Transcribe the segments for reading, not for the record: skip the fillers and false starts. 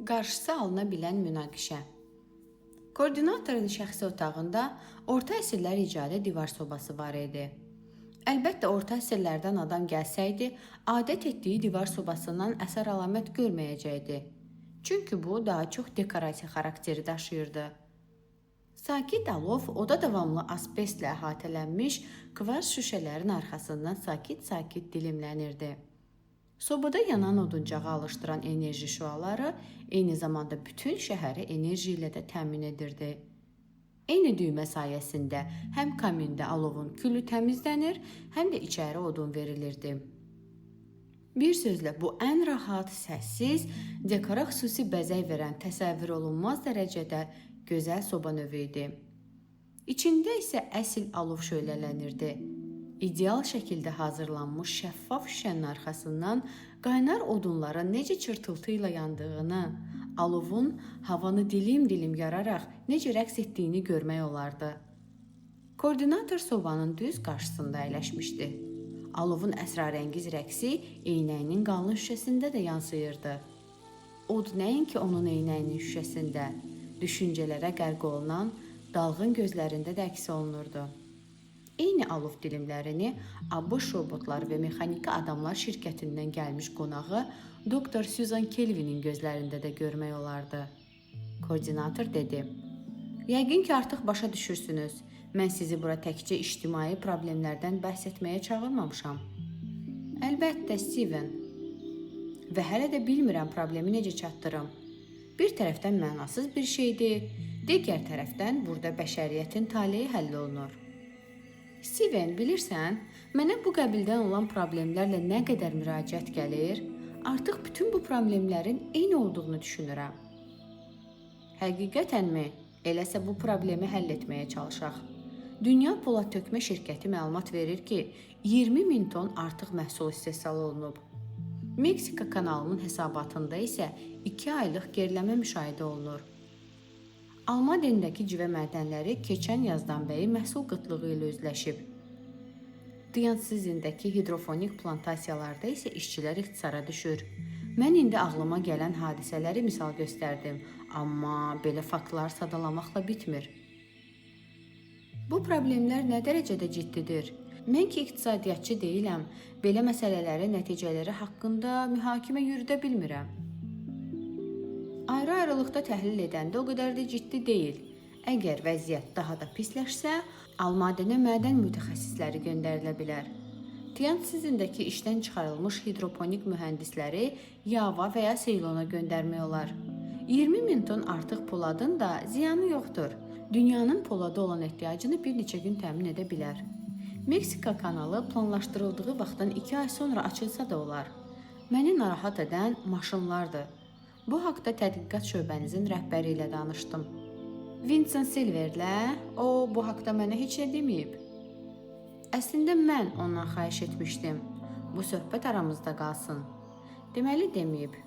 Qarşısı alına bilən münaqişə. Koordinatorun şəxsi otağında orta əsrlər icadı divar sobası var idi. Əlbəttə, orta əsrlərdən adam gəlsəydi, adət etdiyi divar sobasından əsər əlamət görməyəcəkdi. Çünki bu daha çox dekorasiya xarakteri daşıyırdı. Sakit alov oda davamlı asbestlə əhatələnmiş kvarts şüşələrin arxasından sakit-sakit dilimlənirdi. Sobada yanan oduncağı alışdıran enerji şüaları eyni zamanda bütün şəhəri enerji ilə də təmin edirdi. Eyni düymə sayəsində həm kamində alovun külü təmizlənir, həm də içəri odun verilirdi. Bir sözlə, bu ən rahat, səssiz, dekora xüsusi bəzək verən təsəvvür olunmaz dərəcədə gözəl soba növü idi. İçində isə əsl alov şölələnirdi. İdeal şəkildə hazırlanmış şəffaf şüşənin arxasından qaynar odunların necə çırtıltı ilə yandığını, alovun havanı dilim-dilim yararaq necə rəqs etdiyini görmək olardı. Koordinator sobanın düz qarşısında əyləşmişdi. Alovun əsrarəngiz rəqsi eynəyinin qalın şüşəsində də yansıyırdı. Od nəinki onun eynəyinin şüşəsində, düşüncələrə qərq olunan dalğın gözlərində də əks olunurdu. Eyni alov dilimlərini ABŞ robotları və mexaniki adamlar şirkətindən gəlmiş qonağı Dr. Susan Kelvinin gözlərində də görmək olardı. Koordinator dedi: "Yəqin ki, artıq başa düşürsünüz. Mən sizi bura təkcə ictimai problemlərdən bəhs etməyə çağırmamışam." "Əlbəttə, Steven. Və hələ də bilmirəm problemi necə çatdırım. Bir tərəfdən mənasız bir şeydir, digər tərəfdən burada bəşəriyyətin taleyi həll olunur." Steven, bilirsən, mənə bu qəbildən olan problemlərlə nə qədər müraciət gəlir, artıq bütün bu problemlərin eyni olduğunu düşünürəm. Həqiqətənmi? Eləsə bu problemi həll etməyə çalışaq. Dünya Polad Tökmə şirkəti məlumat verir ki, 20 min ton artıq məhsul istehsal olunub. Meksika kanalının hesabatında isə 2 aylıq geriləmə müşahidə olunur. Almadendəki civə mədənləri keçən yazdan bəri məhsul qıtlığı ilə üzləşib. Tianjindəki hidrofonik plantasiyalarda isə işçilər ixtisara düşür. Mən indi ağlıma gələn hadisələri misal göstərdim, amma belə faktlar sadalamaqla bitmir. Bu problemlər nə dərəcədə ciddidir? Mən ki iqtisadiyyatçı deyiləm, belə məsələlərin nəticələri haqqında mühakimə yürüdə bilmirəm. Ayrı-ayrılıqda təhlil edəndə o qədər də ciddi deyil. Əgər vəziyyət daha da pisləşsə, Almadənə mədən mütəxəssisləri göndərilə bilər. Tianjindəki işdən çıxarılmış hidroponik mühəndisləri Yava və ya Seylona göndərmək olar. 20 min ton artıq poladın da ziyanı yoxdur. Dünyanın polada olan ehtiyacını bir neçə gün təmin edə bilər. Meksika kanalı planlaşdırıldığı vaxtdan 2 ay sonra açılsa da olar. Məni narahat edən maşınlardır. Bu haqda tədqiqat şöbənizin rəhbəri ilə danışdım. Vincent Silverlə, o bu haqda mənə heç nə deməyib. Əslində mən ondan xahiş etmişdim. Bu söhbət aramızda qalsın. Deməli deməyib.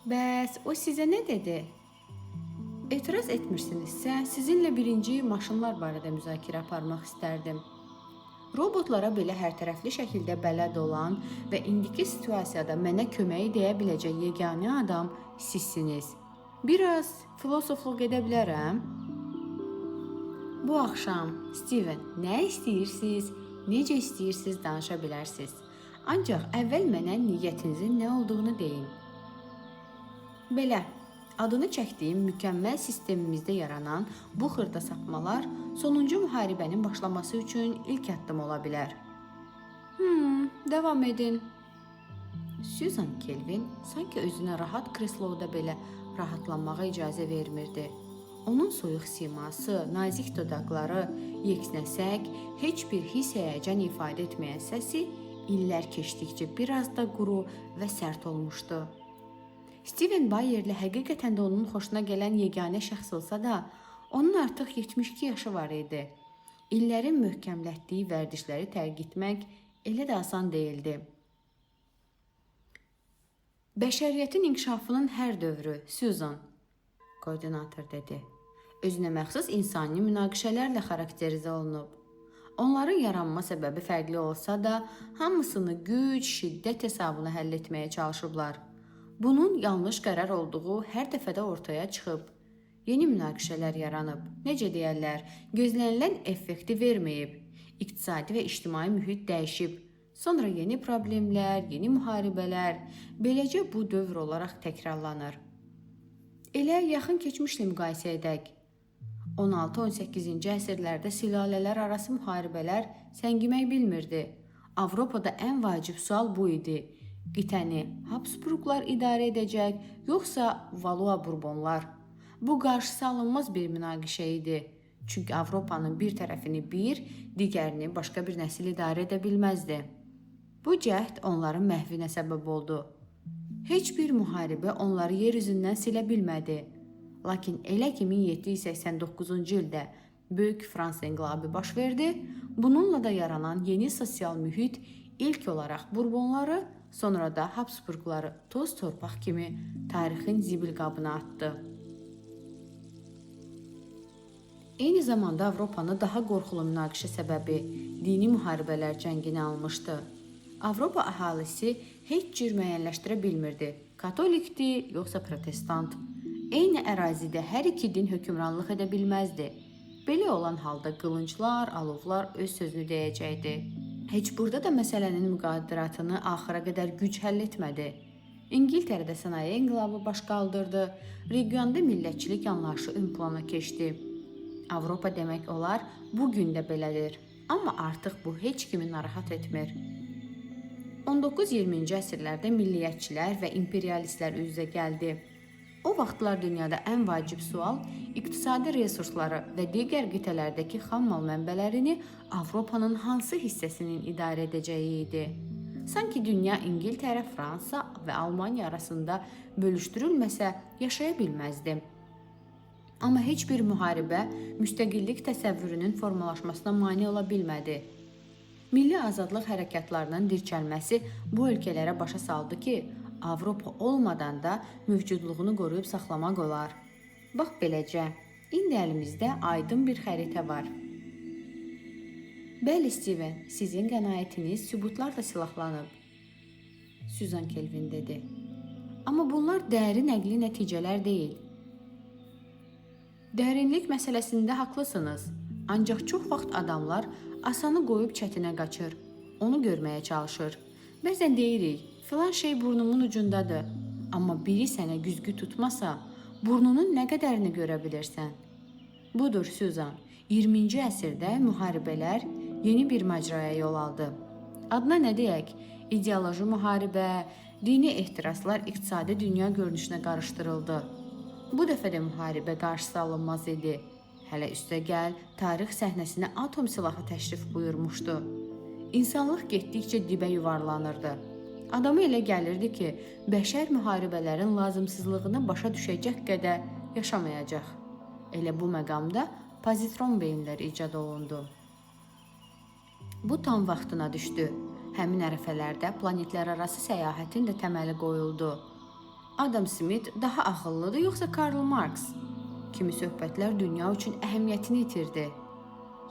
Bəs o sizə nə dedi? Etiraz etmirsinizsə, sizinlə birinci maşınlar barədə müzakirə aparmaq istərdim. Robotlara belə hərtərəfli şəkildə bələd olan və indiki situasiyada mənə köməyi deyə biləcək yeganə adam sizsiniz. Biraz filosofluq edə bilərəm. Bu axşam, Steven, nə istəyirsiniz, necə istəyirsiniz danışa bilərsiniz. Ancaq əvvəl mənə niyyətinizin nə olduğunu deyin. Belə, adını çəkdiyim mükəmməl sistemimizdə yaranan bu xırda sapmalar sonuncu müharibənin başlaması üçün ilk addım ola bilər. Davam edin. Susan Kelvin sanki özünə rahat kresloda belə rahatlanmağa icazə vermirdi. Onun soyuq siması, nazik dodaqları, yeknəsək, heç bir hiss həyəcan ifadə etməyən səsi illər keçdikcə biraz da quru və sərt olmuşdu. Steven Bayerli həqiqətən də onun xoşuna gələn yeganə şəxs olsa da, onun artıq 72 yaşı var idi. İllərin möhkəmlətdiyi vərdişləri tərk etmək elə də asan deyildi. Bəşəriyyətin inkişafının hər dövrü, Susan, koordinator dedi. Özünə məxsus insani münaqişələrlə xarakterizə olunub. Onların yaranma səbəbi fərqli olsa da, hamısını güc, şiddət hesabına həll etməyə çalışıblar. Bunun yanlış qərar olduğu hər dəfədə ortaya çıxıb. Yeni münaqişələr yaranıb. Necə deyərlər, gözlənilən effekti verməyib. İqtisadi və ictimai mühit dəyişib. Sonra yeni problemlər, yeni müharibələr, beləcə bu dövr olaraq təkrarlanır. Elə yaxın keçmişlə müqayisə edək. 16-18-ci əsrlərdə sülalələr arası müharibələr səngimək bilmirdi. Avropada ən vacib sual bu idi. Qitəni Habsburqlar idarə edəcək, yoxsa Valois Bourbonlar? Bu qarşısı alınmaz bir münaqişə idi. Çünki Avropanın bir tərəfini bir, digərini başqa bir nəsil idarə edə bilməzdi. Bu cəhd onların məhvinə səbəb oldu. Heç bir müharibə onları yer üzündən silə bilmədi. Lakin elə ki 1789-cu ildə Böyük Fransa inqilabı baş verdi, bununla da yaranan yeni sosial mühit ilk olaraq Bourbonları, sonra da Habsburqları toz torpaq kimi tarixin zibil qabına atdı. Eyni zamanda Avropanı daha qorxulu münaqişə səbəbi dini müharibələr cənginə almışdı. Avropa əhalisi heç cür müəyyənləşdirə bilmirdi. Katolikdir, yoxsa protestant. Eyni ərazidə hər iki din hökmranlıq edə bilməzdi. Belə olan halda qılınclar, alovlar öz sözünü deyəcəkdi. Heç burada da məsələnin müqadiratını axıra qədər güc həll etmədi. İngiltərədə sənaye inqilabı baş qaldırdı, regionda millətçilik anlayışı ön plana keçdi. Avropa demək olar bu gün də belədir. Amma artıq bu heç kimi narahat etmir. 19-20-ci əsrlərdə milliyyətçilər və imperialistlər üz-üzə gəldi. O vaxtlar dünyada ən vacib sual iqtisadi resursları və digər qitələrdəki xammal mənbələrini Avropanın hansı hissəsinin idarə edəcəyi idi. Sanki dünya İngiltərə, Fransa və Almaniya arasında bölüşdürülməsə yaşaya bilməzdi. Amma heç bir müharibə müstəqillik təsəvvürünün formalaşmasına mane ola bilmədi. Milli azadlıq hərəkatlarının dirçəlməsi bu ölkələrə başa saldı ki, Avropa olmadan da mövcudluğunu qoruyub saxlamaq olar. Bax beləcə, indi əlimizdə aydın bir xəritə var. Bəli, Steven, sizin qənaətiniz sübutlarla silahlanıb. Susan Kelvin dedi. Amma bunlar dərin əqli nəticələr deyil. Dərinlik məsələsində haqlısınız. Ancaq çox vaxt adamlar asanı qoyub çətinə qaçır. Onu görməyə çalışır. Bəzən deyirik, filan şey burnumun ucundadır. Amma biri sənə güzgü tutmasa, burnunun nə qədərini görə bilirsən? Budur, Susan. 20-ci əsrdə müharibələr yeni bir macəraya yol aldı. Adına nə deyək? İdeoloji müharibə, dini ehtiraslar iqtisadi dünya görünüşünə qarışdırıldı. Bu dəfə də müharibə qarşısı alınmaz idi. Hələ üstəgəl tarix səhnəsinə atom silahı təşrif buyurmuşdu. İnsanlıq getdikcə dibə yuvarlanırdı. Adama elə gəlirdi ki, bəşər müharibələrin lazımsızlığını başa düşəcək qədər yaşamayacaq. Elə bu məqamda pozitron beyinləri icad olundu. Bu tam vaxtına düşdü. Həmin ərəfələrdə planetlərarası səyahətin də təməli qoyuldu. Adam Smith daha ağıllıdır yoxsa Karl Marx? Kimi söhbətlər dünya üçün əhəmiyyətini itirdi.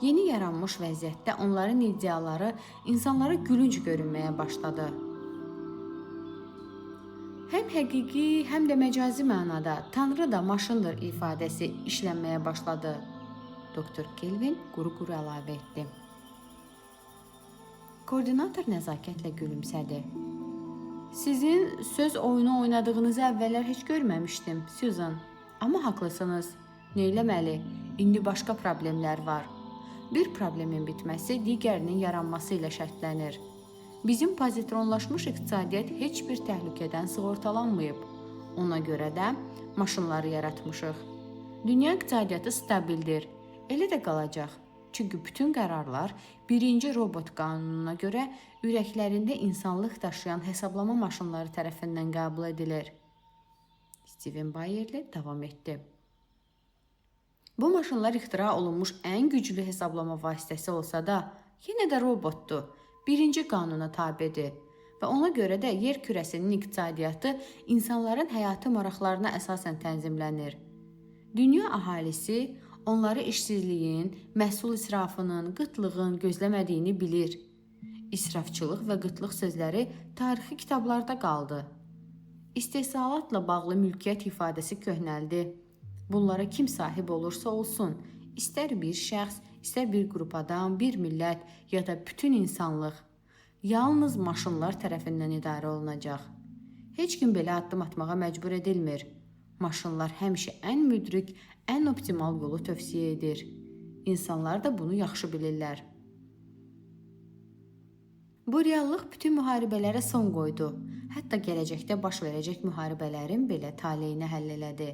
Yeni yaranmış vəziyyətdə onların iddiaları insanlara gülünc görünməyə başladı. Həm həqiqi, həm də məcazi mənada Tanrı da maşındır ifadəsi işlənməyə başladı. Dr. Kelvin quru-quru əlavə etdi. Koordinator nəzakətlə gülümsədi. Sizin söz oyunu oynadığınızı əvvəllər heç görməmişdim, Susan. Amma haqlısınız. Neyləməli? İndi başqa problemlər var. Bir problemin bitməsi digərinin yaranması ilə şərtlənir. Bizim pozitronlaşmış iqtisadiyyat heç bir təhlükədən sığortalanmayıb. Ona görə də maşınları yaratmışıq. Dünya iqtisadiyyatı stabildir. Elə də qalacaq. Çünki bütün qərarlar birinci robot qanununa görə ürəklərində insanlıq daşıyan hesablama maşınları tərəfindən qəbul edilir. Steven Bayerli davam etdi. Bu maşınlar ixtira olunmuş ən güclü hesablama vasitəsi olsa da, yenə də robotdur. Birinci qanuna tabedir və ona görə də yer kürəsinin iqtisadiyyatı insanların həyati maraqlarına əsasən tənzimlənir. Dünya əhalisi onları işsizliyin, məhsul israfının, qıtlığın gözləmədiyini bilir. İsrafçılıq və qıtlıq sözləri tarixi kitablarda qaldı. İstehsalatla bağlı mülkiyyət ifadəsi köhnəldi. Bunlara kim sahib olursa olsun, istər bir şəxs, istər bir qrup adam, bir millət ya da bütün insanlıq, yalnız maşınlar tərəfindən idarə olunacaq. Heç kim belə addım atmağa məcbur edilmir. Maşınlar həmişə ən müdrik, ən optimal yolu tövsiyə edir. İnsanlar da bunu yaxşı bilirlər. Bu reallıq bütün müharibələrə son qoydu. Hətta gələcəkdə baş verəcək müharibələrin belə taleyini həll elədi.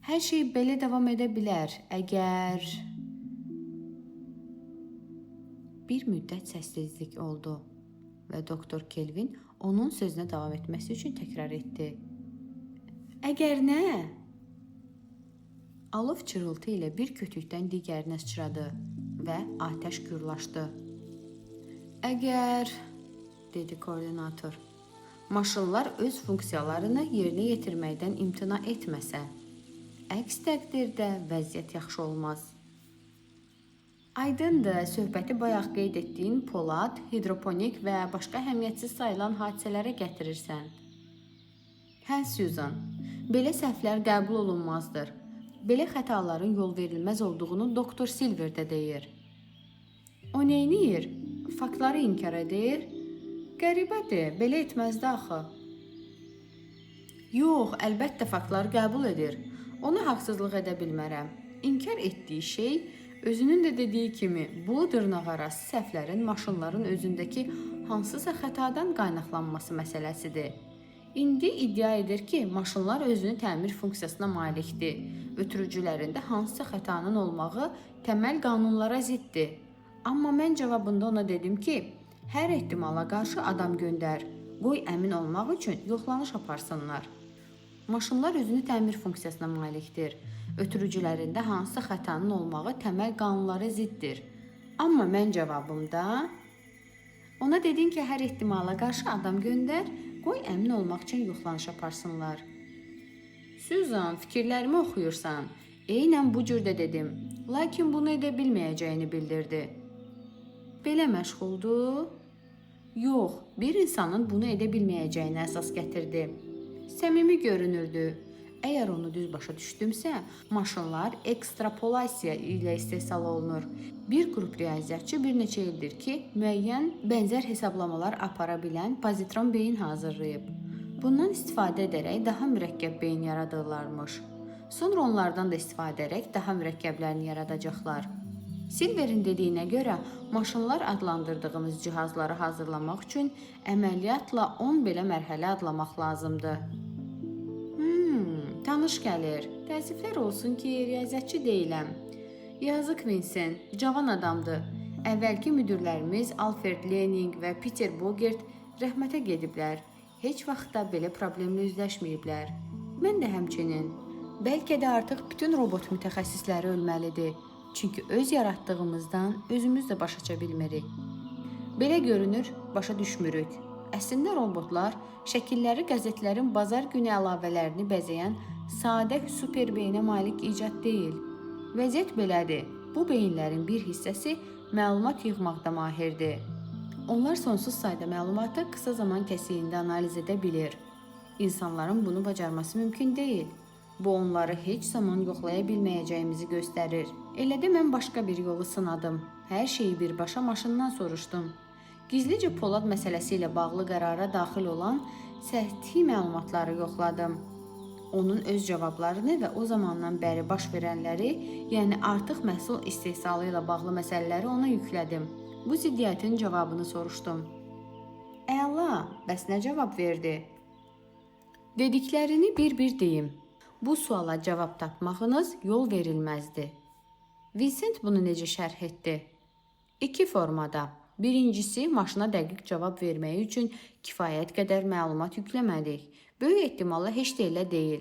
Hər şey belə davam edə bilər, əgər bir müddət səssizlik oldu və doktor Kelvin onun sözünə davam etməsi üçün təkrar etdi. Əgər nə? Alov çırıltı ilə bir kütükdən digərinə sıçradı və atəş gürlaşdı. Əgər, dedi koordinator, maşınlar öz funksiyalarını yerinə yetirməkdən imtina etməsə, əks təqdirdə vəziyyət yaxşı olmaz. Aydındır, söhbəti bayaq qeyd etdiyin polad, hidroponik və başqa əhəmiyyətsiz sayılan hadisələrə gətirirsən. Hə, Susan, belə səhvlər qəbul olunmazdır. Belə xətaların yol verilməz olduğunu Doktor Silver də deyir. O neyniyir? Faktları inkar edir? Qəribədir, belə etməzdi axı. Yox, əlbəttə faktları qəbul edir. Ona haqsızlıq edə bilmərəm. İnkar etdiyi şey özünün də dediyi kimi bu dırnaqarası səhvlərin maşınların özündəki hansısa xətadan qaynaqlanması məsələsidir. İndi iddia edir ki, maşınlar özünü təmir funksiyasına malikdir. Ötürücülərində hansısa xətanın olmağı təməl qanunlara ziddir. Amma mən cavabında ona dedim ki, hər ehtimala qarşı adam göndər. Qoy əmin olmaq üçün yoxlanış aparsınlar. Maşınlar özünü təmir funksiyasına malikdir. Ötürücülərində hansısa xətanın olmağı təməl qanunlara ziddir. Amma mən cavabımda ona dedin ki, hər ehtimala qarşı adam göndər, qoy əmin olmaq üçün yoxlanış aparsınlar. Susan, fikirlərimi oxuyursan. Eynən bu cür də dedim. Lakin bunu edə bilməyəcəyini bildirdi. Belə məşğuldur? Yox, bir insanın bunu edə bilməyəcəyini əsas gətirdi. Səmimi görünürdü. Əgər onu düz başa düşdümsə, maşınlar ekstrapolasiya ilə istehsal olunur. Bir qrup riyaziyyatçı bir neçə ildir ki, müəyyən bənzər hesablamalar apara bilən pozitron beyin hazırlayıb. Bundan istifadə edərək daha mürəkkəb beyin yaradırlarmış. Sonra onlardan da istifadə edərək daha mürəkkəblərini yaradacaqlar. Silverin dediyinə görə maşınlar adlandırdığımız cihazları hazırlamaq üçün əməliyyatla 10 belə mərhələ adlamaq lazımdır. Tanış gəlir. Təəssüflər olsun ki, riyaziyyatçı deyiləm. Yazıq Vincent, cavan adamdır. Əvvəlki müdirlərimiz Alfred Lening və Peter Bogert rəhmətə gediblər. Heç vaxt da belə problemlə üzləşməyiblər. Mən də həmçinin. Bəlkə də artıq bütün robot mütəxəssisləri ölməlidir. Çünki öz yaratdığımızdan özümüz də başa düşə bilmirik. Belə görünür, başa düşmürük. Əslində robotlar şəkilləri qəzetlərin bazar günü əlavələrini bəzəyən sadə super beyinə malik icad deyil. Vəziyyət belədir. Bu beyinlərin bir hissəsi məlumat yığmaqda mahirdir. Onlar sonsuz sayda məlumatı qısa zaman kəsiyində analiz edə bilir. İnsanların bunu bacarması mümkün deyil. Bu onları heç zaman yoxlaya bilməyəcəyimizi göstərir. Elə də mən başqa bir yolu sınadım. Hər şeyi birbaşa maşından soruşdum. Gizlicə Polad məsələsi ilə bağlı qərara daxil olan səthi məlumatları yoxladım. Onun öz cavablarını və o zamandan bəri baş verənləri, yəni artıq məhsul istehsalı ilə bağlı məsələləri ona yüklədim. Bu ziddiyyətin cavabını soruşdum. Əla, bəs nə cavab verdi? Dediklərini bir-bir deyim. Bu suala cavab tapmağınız yol verilməzdi. Vincent bunu necə şərh etdi? İki formada. Birincisi, maşına dəqiq cavab verməyi üçün kifayət qədər məlumat yükləmədik. Böyük ehtimalla heç də elə deyil.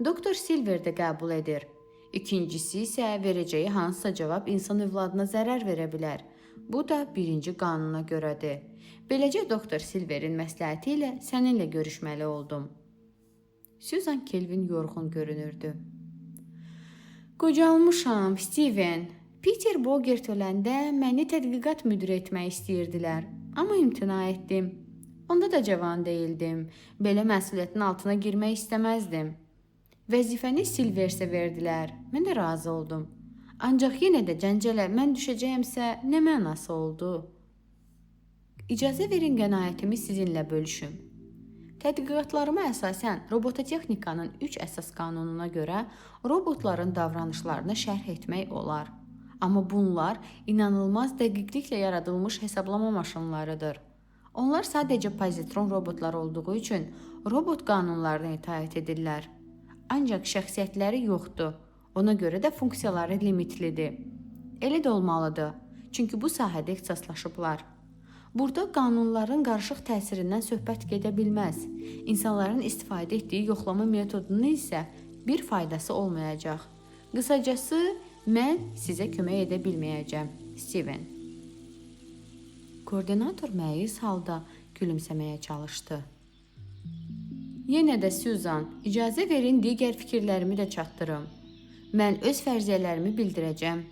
Doktor Silver də qəbul edir. İkincisi isə verəcəyi hansısa cavab insan övladına zərər verə bilər. Bu da birinci qanuna görədir. Beləcə Doktor Silverin məsləhəti ilə səninlə görüşməli oldum. Susan Kelvin yorğun görünürdü. Qocalmışam, Steven. Peter Bogert öləndə məni tədqiqat müdiri etmək istəyirdilər, amma imtina etdim. Onda da cavan deyildim. Belə məsuliyyətin altına girmək istəməzdim. Vəzifəni Silversə verdilər. Mən də razı oldum. Ancaq yenə də cəncələ mən düşəcəyəmsə nə mənası oldu? İcazə verin qənaətimi sizinlə bölüşüm. Tədqiqatlarıma əsasən robototexnikanın 3 əsas qanununa görə robotların davranışlarını şərh etmək olar. Amma bunlar inanılmaz dəqiqliklə yaradılmış hesablama maşınlarıdır. Onlar sadəcə pozitron robotlar olduğu üçün robot qanunlarına itaət edirlər. Ancaq şəxsiyyətləri yoxdur. Ona görə də funksiyaları limitlidir. Elə də olmalıdır. Çünki bu sahədə ixtisaslaşıblar. Burada qanunların qarışıq təsirindən söhbət gedə bilməz. İnsanların istifadə etdiyi yoxlama metodunun isə bir faydası olmayacaq. Qısacası, mən sizə kömək edə bilməyəcəm, Steven. Koordinator məyus halda gülümsəməyə çalışdı. Yenə də Susan, icazə verin digər fikirlərimi də çatdırım. Mən öz fərziyyələrimi bildirəcəm.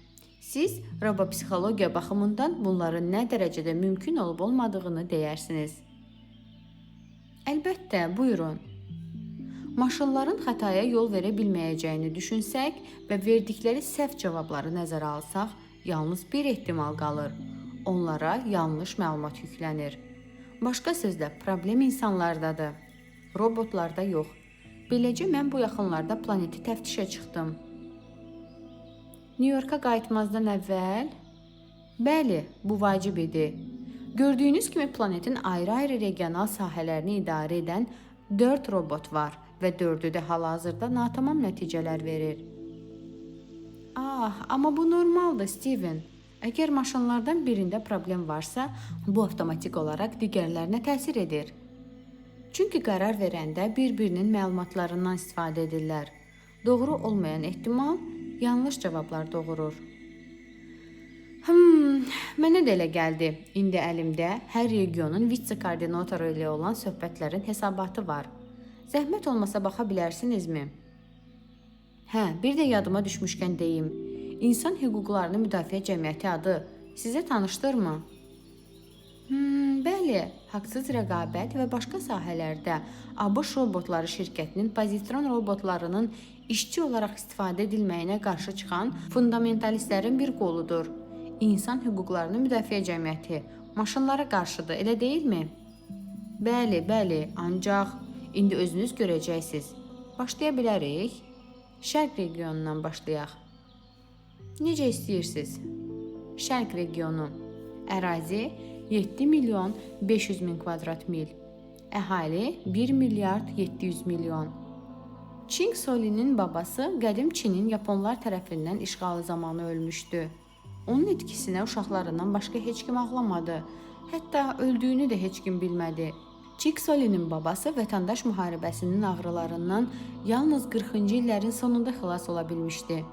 Siz robopsixologiya baxımından bunların nə dərəcədə mümkün olub olmadığını deyərsiniz. Əlbəttə, buyurun. Maşınların xətaya yol verə bilməyəcəyini düşünsək və verdikləri səhv cavabları nəzərə alsaq, yalnız bir ehtimal qalır. Onlara yanlış məlumat yüklənir. Başqa sözlə, problem insanlardadır. Robotlarda yox. Beləcə mən bu yaxınlarda planeti təftişə çıxdım. New Yorka qayıtmazdan əvvəl? Bəli, bu vacib idi. Gördüyünüz kimi planetin ayrı-ayrı regional sahələrini idarə edən 4 robot var və dördü də hal-hazırda natamam nəticələr verir. Ah, amma bu normaldır, Steven. Əgər maşınlardan birində problem varsa, bu avtomatik olaraq digərlərinə təsir edir. Çünki qərar verəndə bir-birinin məlumatlarından istifadə edirlər. Doğru olmayan ehtimal yanlış cavablar doğurur. Mənə də elə gəldi. İndi əlimdə hər regionun vitse-koordinatoru ilə olan söhbətlərin hesabatı var. Zəhmət olmasa baxa bilərsinizmi? Hə, bir də yadıma düşmüşkən deyim. İnsan Hüquqlarını Müdafiə Cəmiyyəti adı sizə tanışdırmı? Bəli, haqsız rəqabət və başqa sahələrdə ABŞ robotları şirkətinin pozitron robotlarının işçi olaraq istifadə edilməyinə qarşı çıxan fundamentalistlərin bir qoludur. İnsan Hüquqlarını Müdafiə Cəmiyyəti maşınlara qarşıdır, elə deyilmi? Bəli, bəli, ancaq indi özünüz görəcəksiniz. Başlaya bilərik. Şərq regionundan başlayaq. Necə istəyirsiniz? Şərq regionu. Ərazi 7 milyon 500 min kvadrat mil. Əhali 1 milyard 700 milyon. Çing Solinin babası qədim Çinin yaponlar tərəfindən işğalı zamanı ölmüşdü. Onun itkisinə uşaqlarından başqa heç kim ağlamadı. Hətta öldüyünü də heç kim bilmədi. Çing Solinin babası vətəndaş müharibəsinin ağrılarından yalnız 40-cı illərin sonunda xilas ola bilmişdi.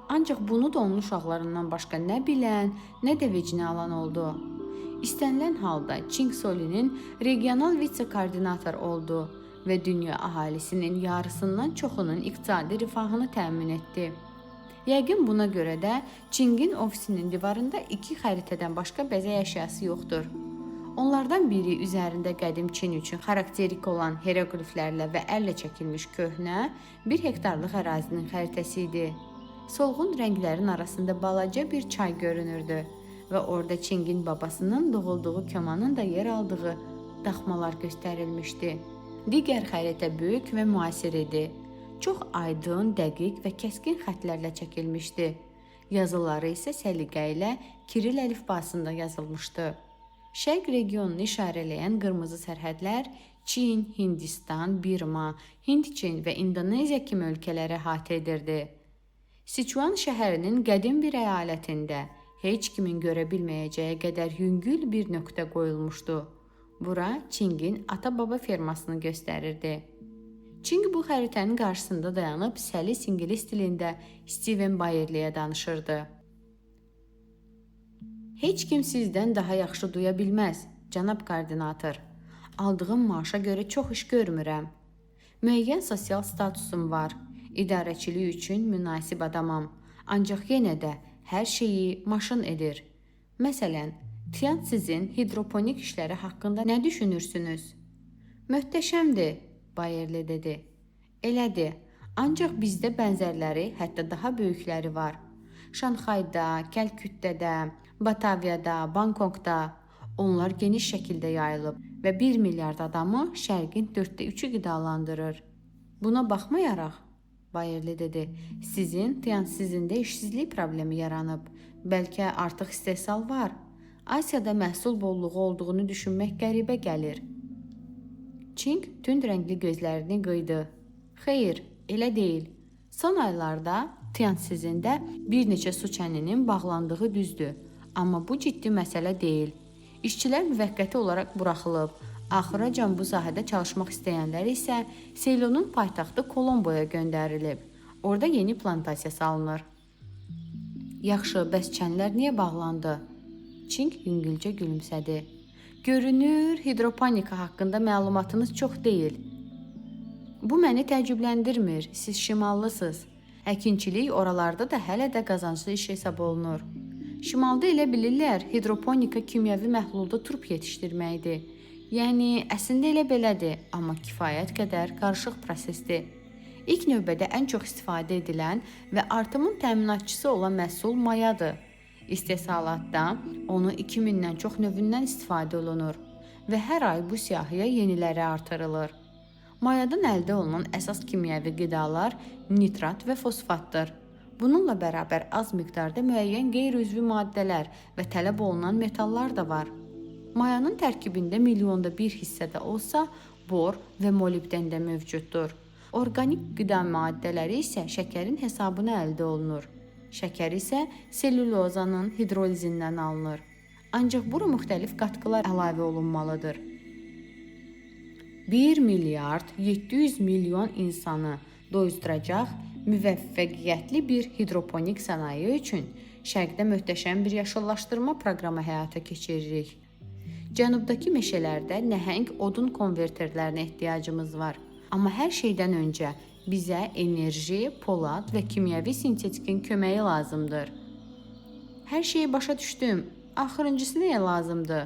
Ancaq bunu da onun uşaqlarından başqa nə bilən, nə də vecinə alan oldu. İstənilən halda Çing Solinin regional vitse-koordinator oldu və dünya əhalisinin yarısından çoxunun iqtisadi rifahını təmin etdi. Yəqin buna görə də Çingin ofisinin divarında 2 xəritədən başqa bəzək əşyası yoxdur. Onlardan biri üzərində qədim Çin üçün xarakterik olan hieroqliflərlə və əllə çəkilmiş köhnə 1 hektarlıq ərazinin xəritəsi idi. Solğun rənglərin arasında balaca bir çay görünürdü və orada Çingin babasının doğulduğu komanın da yer aldığı daxmalar göstərilmişdi. Digər xəritə böyük və müasir idi. Çox aydın, dəqiq və kəskin xətlərlə çəkilmişdi. Yazıları isə səliqə ilə Kiril əlifbasında yazılmışdı. Şərq regionunu işarələyən qırmızı sərhədlər Çin, Hindistan, Birma, Hindçin və İndoneziya kimi ölkələri əhatə edirdi. Siçuan şəhərinin qədim bir əyalətində heç kimin görə bilməyəcəyi qədər yüngül bir nöqtə qoyulmuşdu. Bura Çingin ata-baba fermasını göstərirdi. Çing bu xəritənin qarşısında dayanıb səlis ingilis dilində Steven Bayerliyə danışırdı. Heç kim sizdən daha yaxşı duya bilməz, cənab koordinator. Aldığım maaşa görə çox iş görmürəm. Müəyyən sosial statusum var. İdarəçilik üçün münasib adamam. Ancaq yenə də hər şeyi maşın edir. Məsələn, Tian sizin hidroponik işləri haqqında nə düşünürsünüz? Möhtəşəmdir, Bayerli dedi. Elədir. Ancaq bizdə bənzərləri, hətta daha böyükləri var. Şanxayda, Kəlküttədə, Bataviyada, Bankoqda onlar geniş şəkildə yayılıb və 1 milyard adamı şərqin 3/4-ü qidalandırır. Buna baxmayaraq, Bayerli dedi, sizin Tiansizində işsizlik problemi yaranıb. Bəlkə artıq istehsal var. Asiyada məhsul bolluğu olduğunu düşünmək qəribə gəlir. Çing tünd rəngli gözlərini qıydı. Xeyr, elə deyil. Son aylarda Tiansizində bir neçə su çəninin bağlandığı düzdür. Amma bu ciddi məsələ deyil. İşçilər müvəqqəti olaraq buraxılıb. Axıracan bu sahədə çalışmaq istəyənlər isə Seylonun paytaxtı Kolomboya göndərilib. Orada yeni plantasiya salınır. Yaxşı, bəs çənlər niyə bağlandı? Çing yüngülcə gülümsədi. Görünür, hidroponika haqqında məlumatınız çox deyil. Bu məni təəccübləndirmir. Siz şimallısınız. Əkinçilik oralarda da hələ də qazanclı iş hesab olunur. Şimalda elə bilirlər, hidroponika kimyəvi məhlulda turp yetişdirməkdir. Yəni əslində elə belədir, amma kifayət qədər qarışıq prosesdir. İlk növbədə ən çox istifadə edilən və artımın təminatçısı olan məhsul mayadır. İstehsalatda onu 2000-dən çox növündən istifadə olunur və hər ay bu siyahıya yeniləri artırılır. Mayadan əldə olunan əsas kimyəvi qidalar nitrat və fosfatdır. Bununla bərabər az miqdarda müəyyən qeyri-üzvü maddələr və tələb olunan metallar da var. Mayanın tərkibində milyonda bir hissə də olsa bor və molibden də mövcuddur. Orqanik qida maddələri isə şəkərin hesabına əldə olunur. Şəkər isə selülozanın hidrolizindən alınır. Ancaq bura müxtəlif qatqılar əlavə olunmalıdır. 1 milyard 700 milyon insanı doyuzduracaq müvəffəqiyyətli bir hidroponik sənaye üçün Şərqdə möhtəşəm bir yaşıllaşdırma proqramı həyata keçiririk. Cənubdakı meşələrdə nəhəng odun konverterlərinə ehtiyacımız var. Amma hər şeydən öncə bizə enerji, polad və kimyəvi sintetikin köməyi lazımdır. Hər şeyi başa düşdüm. Axırıncısı nəyə lazımdır?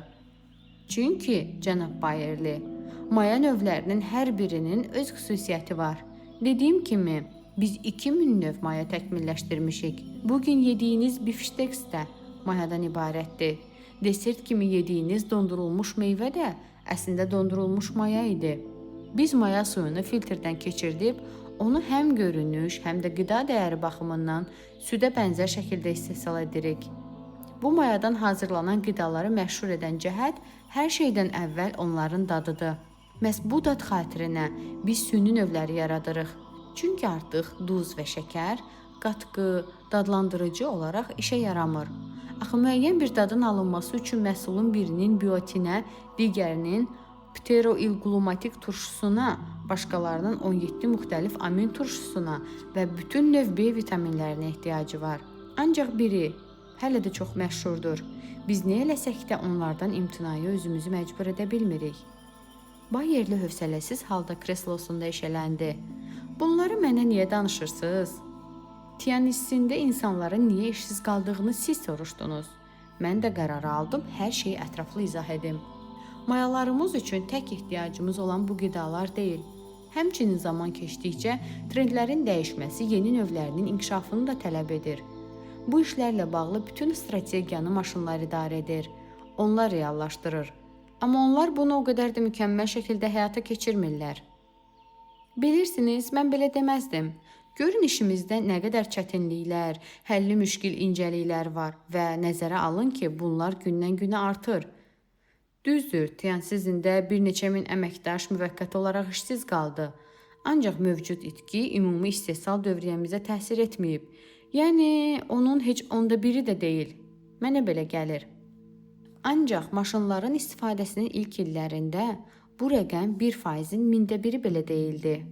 Çünki, cənab Bayerli, maya növlərinin hər birinin öz xüsusiyyəti var. Dediyim kimi, biz 2000 növ maya təkmilləşdirmişik. Bugün yediyiniz bifşteks də mayadan ibarətdir. Desert kimi yediyiniz dondurulmuş meyvə də əslində dondurulmuş maya idi. Biz maya suyunu filtrdən keçirdib, onu həm görünüş, həm də qida dəyəri baxımından südə bənzər şəkildə istehsal edirik. Bu mayadan hazırlanan qidaları məşhur edən cəhət hər şeydən əvvəl onların dadıdır. Məhz bu dad xatirinə biz süni növləri yaradırıq. Çünki artıq duz və şəkər qatqı, dadlandırıcı olaraq işə yaramır. Axı müəyyən bir dadın alınması üçün məhsulun birinin biotinə, digərinin pteroilglumatik turşusuna, başqalarının 17 müxtəlif amin turşusuna və bütün növ B vitaminlərinə ehtiyacı var. Ancaq biri hələ də çox məşhurdur. Biz nə eləsək də onlardan imtinaya özümüzü məcbur edə bilmirik. Bayerli hövsələsiz halda kreslosunda eşələndi. Bunları mənə niyə danışırsınız? Tianissində insanların niyə işsiz qaldığını siz soruşdunuz. Mən də qərar aldım, hər şeyi ətraflı izah edim. Mayalarımız üçün tək ehtiyacımız olan bu qidalar deyil. Həmçinin zaman keçdikcə trendlərin dəyişməsi yeni növlərinin inkişafını da tələb edir. Bu işlərlə bağlı bütün strategiyanı maşınlar idarə edir. Onlar reallaşdırır. Amma onlar bunu o qədər də mükəmməl şəkildə həyata keçirmirlər. Bilirsiniz, mən belə deməzdim. Görün işimizdə nə qədər çətinliklər, həlli müşkil incəliklər var və nəzərə alın ki, bunlar gündən-günə artır. Düzdür, Tiansizində bir neçə min əməkdaş müvəqqəti olaraq işsiz qaldı. Ancaq mövcud itki ümumi istehsal dövriyyəmizə təsir etməyib. Yəni onun heç onda biri də deyil. Mənə belə gəlir. Ancaq maşınların istifadəsinin ilk illərində bu rəqəm 1%-in mində biri belə deyildi.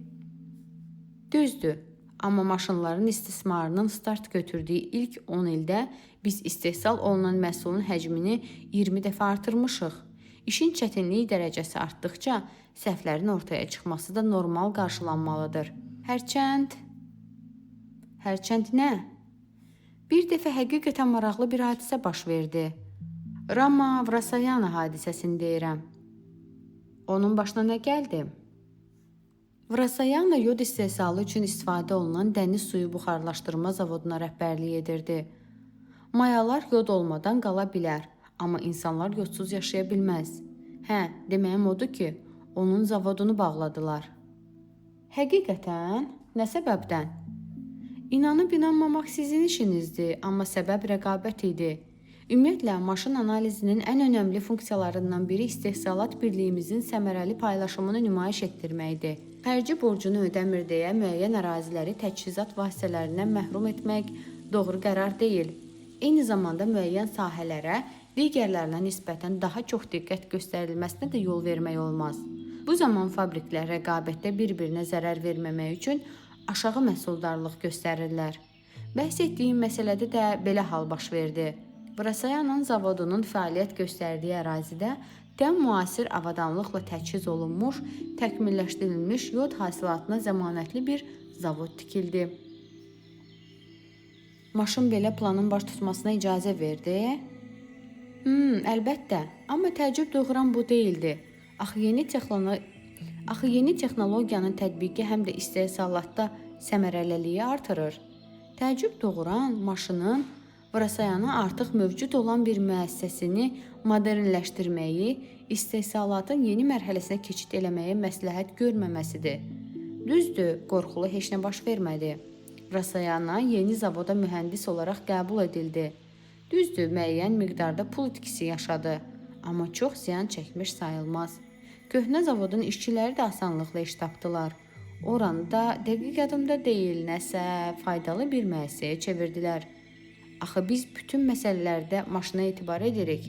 Düzdür, amma maşınların istismarının start götürdüyü ilk 10 ildə biz istehsal olunan məhsulun həcmini 20 dəfə artırmışıq. İşin çətinlik dərəcəsi artdıqca səhvlərin ortaya çıxması da normal qarşılanmalıdır. Hərçənd nə? Bir dəfə həqiqətən maraqlı bir hadisə baş verdi. Rama Vrasayana hadisəsini deyirəm. Onun başına nə gəldi? Vrasayana yod istehsalı üçün istifadə olunan dəniz suyu buxarlaşdırma zavoduna rəhbərlik edirdi. Mayalar yod olmadan qala bilər, amma insanlar yodsuz yaşaya bilməz. Hə, deməyim odur ki, onun zavodunu bağladılar. Həqiqətən, nə səbəbdən? İnanıb inanmamaq sizin işinizdir, amma səbəb rəqabət idi. Ümumiyyətlə, maşın analizinin ən önəmli funksiyalarından biri istehsalat birliyimizin səmərəli paylaşımını nümayiş etdirməkdir. Xərci borcunu ödəmir deyə müəyyən əraziləri təchizat vasitələrindən məhrum etmək doğru qərar deyil. Eyni zamanda müəyyən sahələrə digərlərinə nisbətən daha çox diqqət göstərilməsinə də yol vermək olmaz. Bu zaman fabriklər rəqabətdə bir-birinə zərər verməmək üçün aşağı məhsuldarlıq göstərirlər. Bəhs etdiyim məsələdə də belə hal baş verdi. Vrasayanın zavodunun fəaliyyət göstərdiyi ərazidə dəm müasir avadanlıqla təchiz olunmuş, təkmilləşdirilmiş yod hasilatına zəmanətli bir zavod tikildi. Maşın belə planın baş tutmasına icazə verdi. Əlbəttə, amma təəccüb doğuran bu deyildi. Axı yeni texnologiyanın tətbiqi həm də istehsalatda səmərəliliyi artırır. Təəccüb doğuran maşının Vrasayana artıq mövcud olan bir müəssisəsini modernləşdirməyi, istehsalatın yeni mərhələsinə keçid eləməyi məsləhət görməməsidir. Düzdür, qorxulu heç nə baş vermədi. Vrasayana yeni zavoda mühəndis olaraq qəbul edildi. Düzdür, müəyyən miqdarda pul itkisi yaşadı, amma çox ziyan çəkmiş sayılmaz. Köhnə zavodun işçiləri də asanlıqla iş tapdılar. Oranı da dəqiq yadımda deyil, nəsə faydalı bir müəssisəyə çevirdilər. Axı biz bütün məsələlərdə maşına etibar edirik.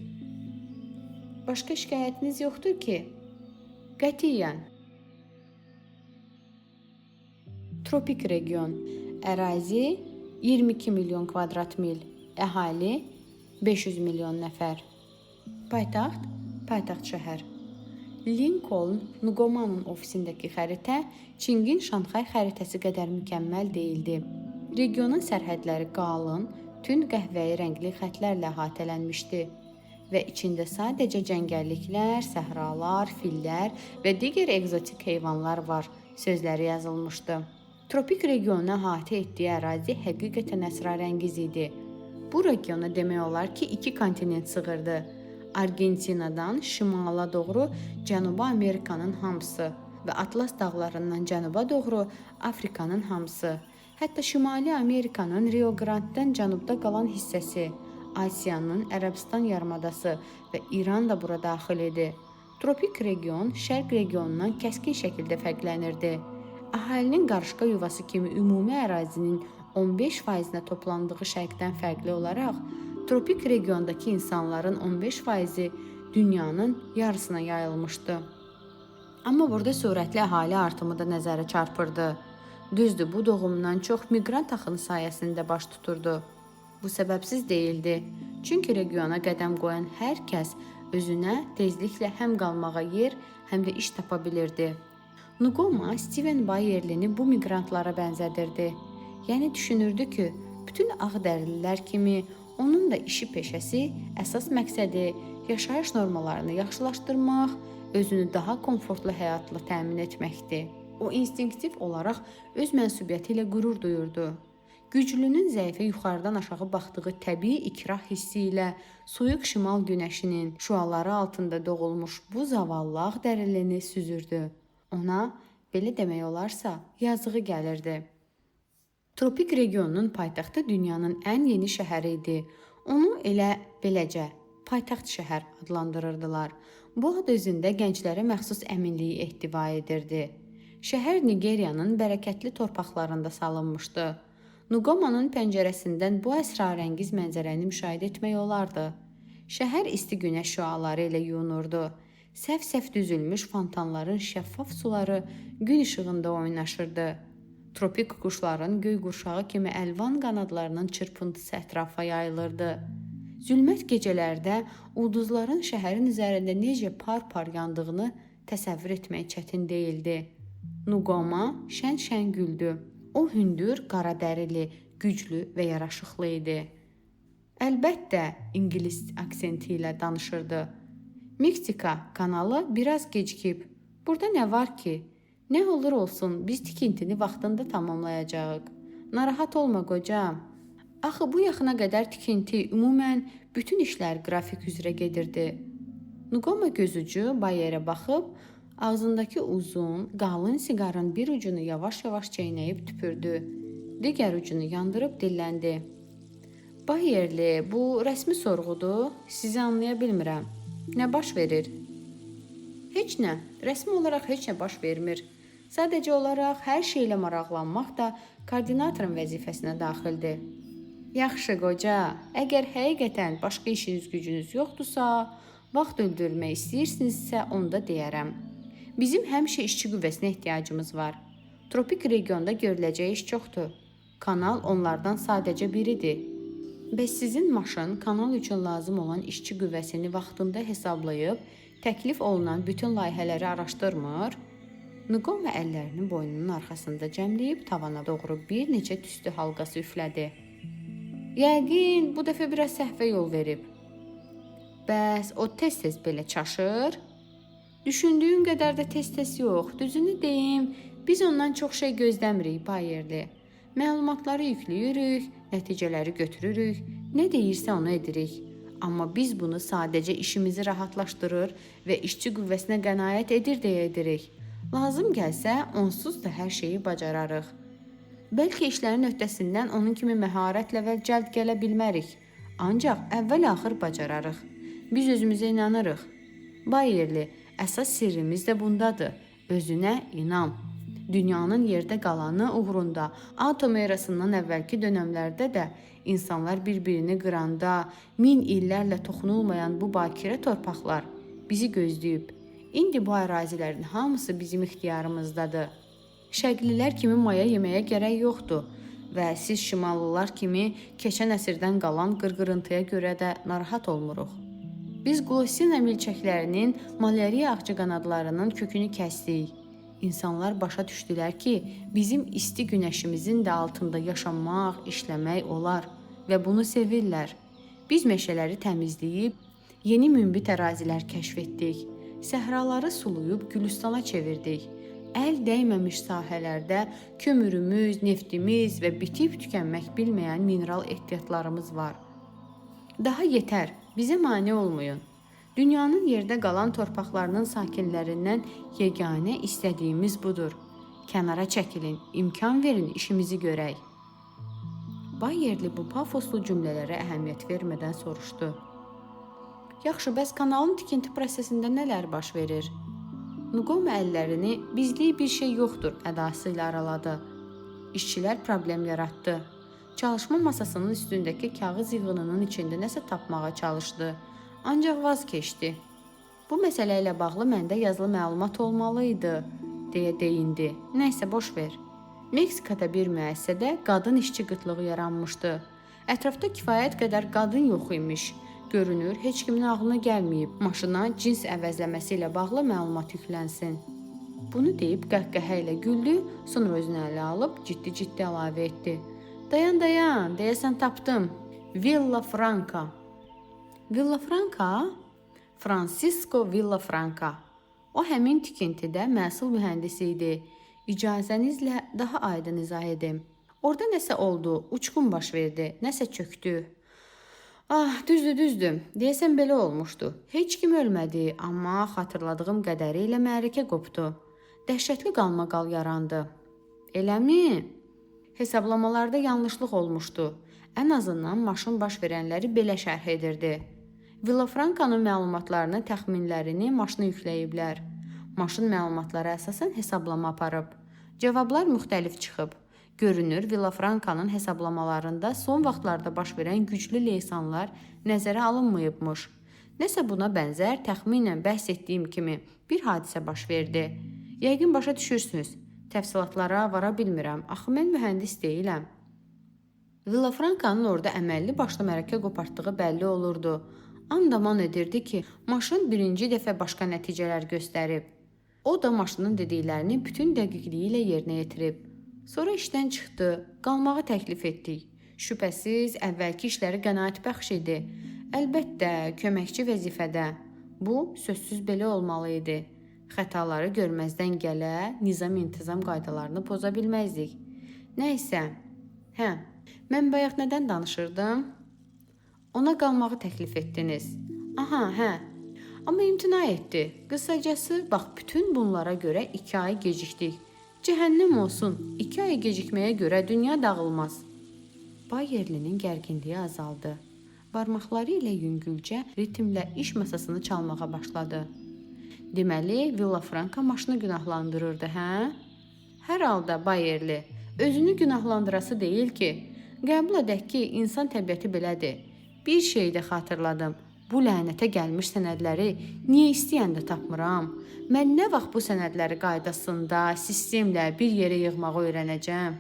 Başqa şikayətiniz yoxdur ki? Qətiyyən. Tropik region. Ərazi 22 milyon kvadrat mil. Əhali 500 milyon nəfər. Paytaxt, paytaxt şəhər. Lincoln Ngomanın ofisindəki xəritə Çingin Şanxay xəritəsi qədər mükəmməl deyildi. Regionun sərhədləri qalın, tünd qəhvəyi rəngli xətlərlə əhatələnmişdi və içində sadəcə cəngəlliklər, səhralar, fillər və digər ekzotik heyvanlar var sözləri yazılmışdı. Tropik regionu əhatə etdiyi ərazi həqiqətən əsrarəngiz idi. Bu regiona demək olar ki, iki kontinent sığırdı. Argentinadan şimala doğru Cənubi Amerikanın hamısı və Atlas dağlarından cənuba doğru Afrikanın hamısı. Hətta Şimali Amerikanın Rio Grande-dən cənubda qalan hissəsi, Asiyanın Ərəbistan yarımadası və İran da bura daxil idi. Tropik region şərq regionundan kəskin şəkildə fərqlənirdi. Əhalinin qarışqa yuvası kimi ümumi ərazinin 15%-nə toplandığı şərqdən fərqli olaraq, tropik regiondakı insanların 15%-i dünyanın yarısına yayılmışdı. Amma burada sürətli əhali artımı da nəzərə çarpırdı. Düzdür, bu doğumdan çox miqrant axını sayəsində baş tuturdu. Bu səbəbsiz deyildi. Çünki regiona qədəm qoyan hər kəs özünə tezliklə həm qalmağa yer, həm də iş tapa bilirdi. Ngoma Steven Bayerlini bu miqrantlara bənzədirdi. Yəni düşünürdü ki, bütün ağdərililər kimi onun da işi peşəsi, əsas məqsədi yaşayış normalarını yaxşılaşdırmaq, özünü daha komfortlu həyatla təmin etməkdir. O instinktiv olaraq öz mənsubiyyəti ilə qürur duyurdu. Güclünün zəifə yuxarıdan aşağı baxdığı təbii ikrah hissi ilə soyuq şimal günəşinin şüaları altında doğulmuş bu zavallı ağdərilini süzürdü. Ona, belə demək olarsa, yazığı gəlirdi. Tropik regionunun paytaxtı dünyanın ən yeni şəhəri idi. Onu elə beləcə paytaxt şəhər adlandırırdılar. Bu ad özündə gənclərə məxsus əminliyi ehtiva edirdi. Şəhər Nigeriyanın bərəkətli torpaqlarında salınmışdı. Ngomanın pəncərəsindən bu əsrarəngiz mənzərəni müşahidə etmək olardı. Şəhər isti günəş şüaları ilə yuyunurdu. Səf-səf düzülmüş fontanların şəffaf suları gün işığında oynaşırdı. Tropik quşların göy qurşağı kimi əlvan qanadlarının çırpıntısı ətrafa yayılırdı. Zülmət gecələrdə ulduzların şəhərin üzərində necə par-par yandığını təsəvvür etmək çətin deyildi. Ngoma şən-şən güldü. O hündür, qara dərili, güclü və yaraşıqlı idi. Əlbəttə, ingilis aksenti ilə danışırdı. Meksika kanalı biraz gecikib. Burada nə var ki? Nə olur olsun, biz tikintini vaxtında tamamlayacağıq. Narahat olma qoca. Axı bu yaxına qədər tikinti, ümumən bütün işlər qrafik üzrə gedirdi. Nqoma gözucu Bayerə baxıb ağzındakı uzun, qalın siqarın bir ucunu yavaş-yavaş çeynəyib tüpürdü. Digər ucunu yandırıb dilləndi. Bayerli, bu rəsmi sorğudur. Sizi anlaya bilmirəm. Nə baş verir? Heç nə. Rəsmi olaraq heç nə baş vermir. Sadəcə olaraq hər şeylə maraqlanmaq da koordinatorun vəzifəsinə daxildir. Yaxşı qoca, əgər həqiqətən başqa işiniz gücünüz yoxdursa, vaxt öldürmək istəyirsinizsə, onda deyərəm. Bizim həmişə işçi qüvvəsinə ehtiyacımız var. Tropik regionda görüləcək iş çoxdur. Kanal onlardan sadəcə biridir. Bəs sizin maşın kanal üçün lazım olan işçi qüvvəsini vaxtında hesablayıb təklif olunan bütün layihələri araşdırmır? Nqoma əllərini boynunun arxasında cəmləyib tavana doğru bir neçə tüstü halqası üflədi. Yəqin bu dəfə biraz səhvə yol verib. Bəs o tez-tez belə çaşır? Düşündüyün qədər də tez-tez yox. Düzünü deyim, biz ondan çox şey gözləmirik, Bayerli. Məlumatları yükləyirik, nəticələri götürürük, nə deyirsə onu edirik. Amma biz bunu sadəcə işimizi rahatlaşdırır və işçi qüvvəsinə qənaət edir deyə edirik. Lazım gəlsə, onsuz da hər şeyi bacararıq. Bəlkə işlərin öhdəsindən onun kimi məharətlə və cəld gələ bilmərik. Ancaq əvvəl-axır bacararıq. Biz özümüzə inanırıq. Bayerli, əsas sirrimiz də bundadır. Özünə inan. Dünyanın yerdə qalanı uğrunda atom erasından əvvəlki dönəmlərdə də insanlar bir-birini qıranda min illərlə toxunulmayan bu bakirə torpaqlar bizi gözləyib. İndi bu ərazilərin hamısı bizim ixtiyarımızdadır. Şərqlilər kimi maya yeməyə gərək yoxdur və siz şimallılar kimi keçən əsrdən qalan qırqırıntıya görə də narahat olmuruq. Biz Glossina milçəklərinin, malariya ağcaqanadlarının kökünü kəsdik. İnsanlar başa düşdülər ki, bizim isti günəşimizin də altında yaşamaq, işləmək olar və bunu sevirlər. Biz meşələri təmizləyib yeni münbit ərazilər kəşf etdik. Səhraları suluyub gülüstana çevirdik. Əl dəyməmiş sahələrdə kömürümüz, neftimiz və bitib tükənmək bilməyən mineral ehtiyatlarımız var. Daha yetər, bizə mane olmayın. Dünyanın yerdə qalan torpaqlarının sakinlərindən yeganə istədiyimiz budur. Kənara çəkilin, imkan verin, işimizi görək. Bayerli bu pafoslu cümlələrə əhəmiyyət vermədən soruşdu. Yaxşı, bəs kanalın tikinti prosesində nələr baş verir? Nqoma əllərini bizlik bir şey yoxdur ədası ilə araladı. İşçilər problem yaratdı. Çalışma masasının üstündəki kağız yığınının içində nəsə tapmağa çalışdı. Ancaq vaz keçdi. Bu məsələ ilə bağlı məndə yazılı məlumat olmalı idi, deyə deyindi. Nəysə, boş ver. Meksikada bir müəssisədə qadın işçi qıtlığı yaranmışdı. Ətrafda kifayət qədər qadın yox imiş. Görünür, heç kimin ağlına gəlməyib maşına cins əvəzləməsi ilə bağlı məlumat yüklənsin. Bunu deyib qəhqəhə ilə güldü, sonra özünü ələ alıb ciddi-ciddi əlavə etdi. Dayan, dayan, deyəsən tapdım. Villa Franca. Villa Franca? Francisco Villa Franca. O həmin tikintidə məsul mühəndis idi. İcazənizlə daha aydın izah edim. Orada nəsə oldu, uçqun baş verdi, nəsə çökdü. Ah, düzdür, düzdür. Deyəsən belə olmuşdu. Heç kim ölmədi, amma xatırladığım qədəri ilə mərəkə qopdu. Dəhşətli qalmaqal yarandı. Eləmi? Hesablamalarda yanlışlıq olmuşdu. Ən azından maşın baş verənləri belə şərh edirdi. Villafrankanın məlumatlarını, təxminlərini maşına yükləyiblər. Maşın məlumatlara əsasən hesablama aparıb. Cavablar müxtəlif çıxıb. Görünür, Villafrankanın hesablamalarında son vaxtlarda baş verən güclü leysanlar nəzərə alınmayıbmış. Nəsə buna bənzər, təxminən bəhs etdiyim kimi bir hadisə baş verdi. Yəqin başa düşürsünüz. Təfsilatlara vara bilmirəm. Axı mən mühəndis deyiləm. Villafrankanın orada əməlli başlı mərəkə qopartdığı bəlli olurdu. And-aman edirdi ki, maşın birinci dəfə başqa nəticələr göstərib. O da maşının dediklərini bütün dəqiqliyi ilə yerinə yetirib. Sonra işdən çıxdı, qalmağı təklif etdik. Şübhəsiz, əvvəlki işləri qənaətbəxş idi. Əlbəttə, köməkçi vəzifədə. Bu, sözsüz belə olmalı idi. Xətaları görməzdən gələ, nizam-intizam qaydalarını poza bilməzdik. Nəysə. Hə, mən bayaq nədən danışırdım? Ona qalmağı təklif etdiniz. Aha, hə. Amma imtina etdi. Qısacası, bax bütün bunlara görə 2 ay gecikdik. Cəhənnəm olsun. 2 ay gecikməyə görə dünya dağılmaz. Bayerlinin gərginliyi azaldı. Barmaqları ilə yüngülcə ritmlə iş masasını çalmağa başladı. Deməli, Villafranka maşını günahlandırırdı, hə? Hər halda Bayerli özünü günahlandırası deyil ki. Qəbul edək ki, insan təbiəti belədir. Bir şey də xatırladım. Bu lənətə gəlmiş sənədləri niyə istəyəndə tapmıram? Mən nə vaxt bu sənədləri qaydasında, sistemlə bir yerə yığmağı öyrənəcəm?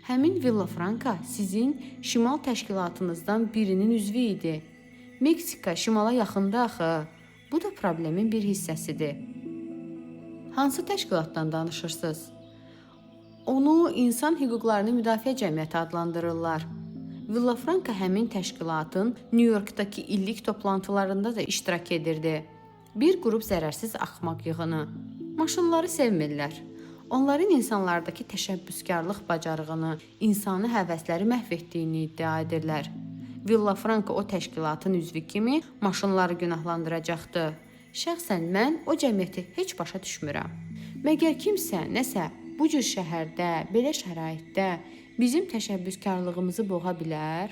Həmin Villafranka sizin şimal təşkilatınızdan birinin üzvü idi. Meksika şimala yaxındır axı. Bu da problemin bir hissəsidir. Hansı təşkilatdan danışırsınız? Onu İnsan Hüquqlarını Müdafiə Cəmiyyəti adlandırırlar. Villafranka həmin təşkilatın New Yorkdakı illik toplantılarında da iştirak edirdi. Bir qrup zərərsiz axmaq yığını. Maşınları sevmirlər. Onların insanlardakı təşəbbüskarlıq bacarığını, insani həvəsləri məhv etdiyini iddia edirlər. Villafranka o təşkilatın üzvü kimi maşınları günahlandıracaqdı. Şəxsən mən o cəmiyyəti heç başa düşmürəm. Məgər kimsə nəsə bu cür şəhərdə, belə şəraitdə bizim təşəbbüskarlığımızı boğa bilər?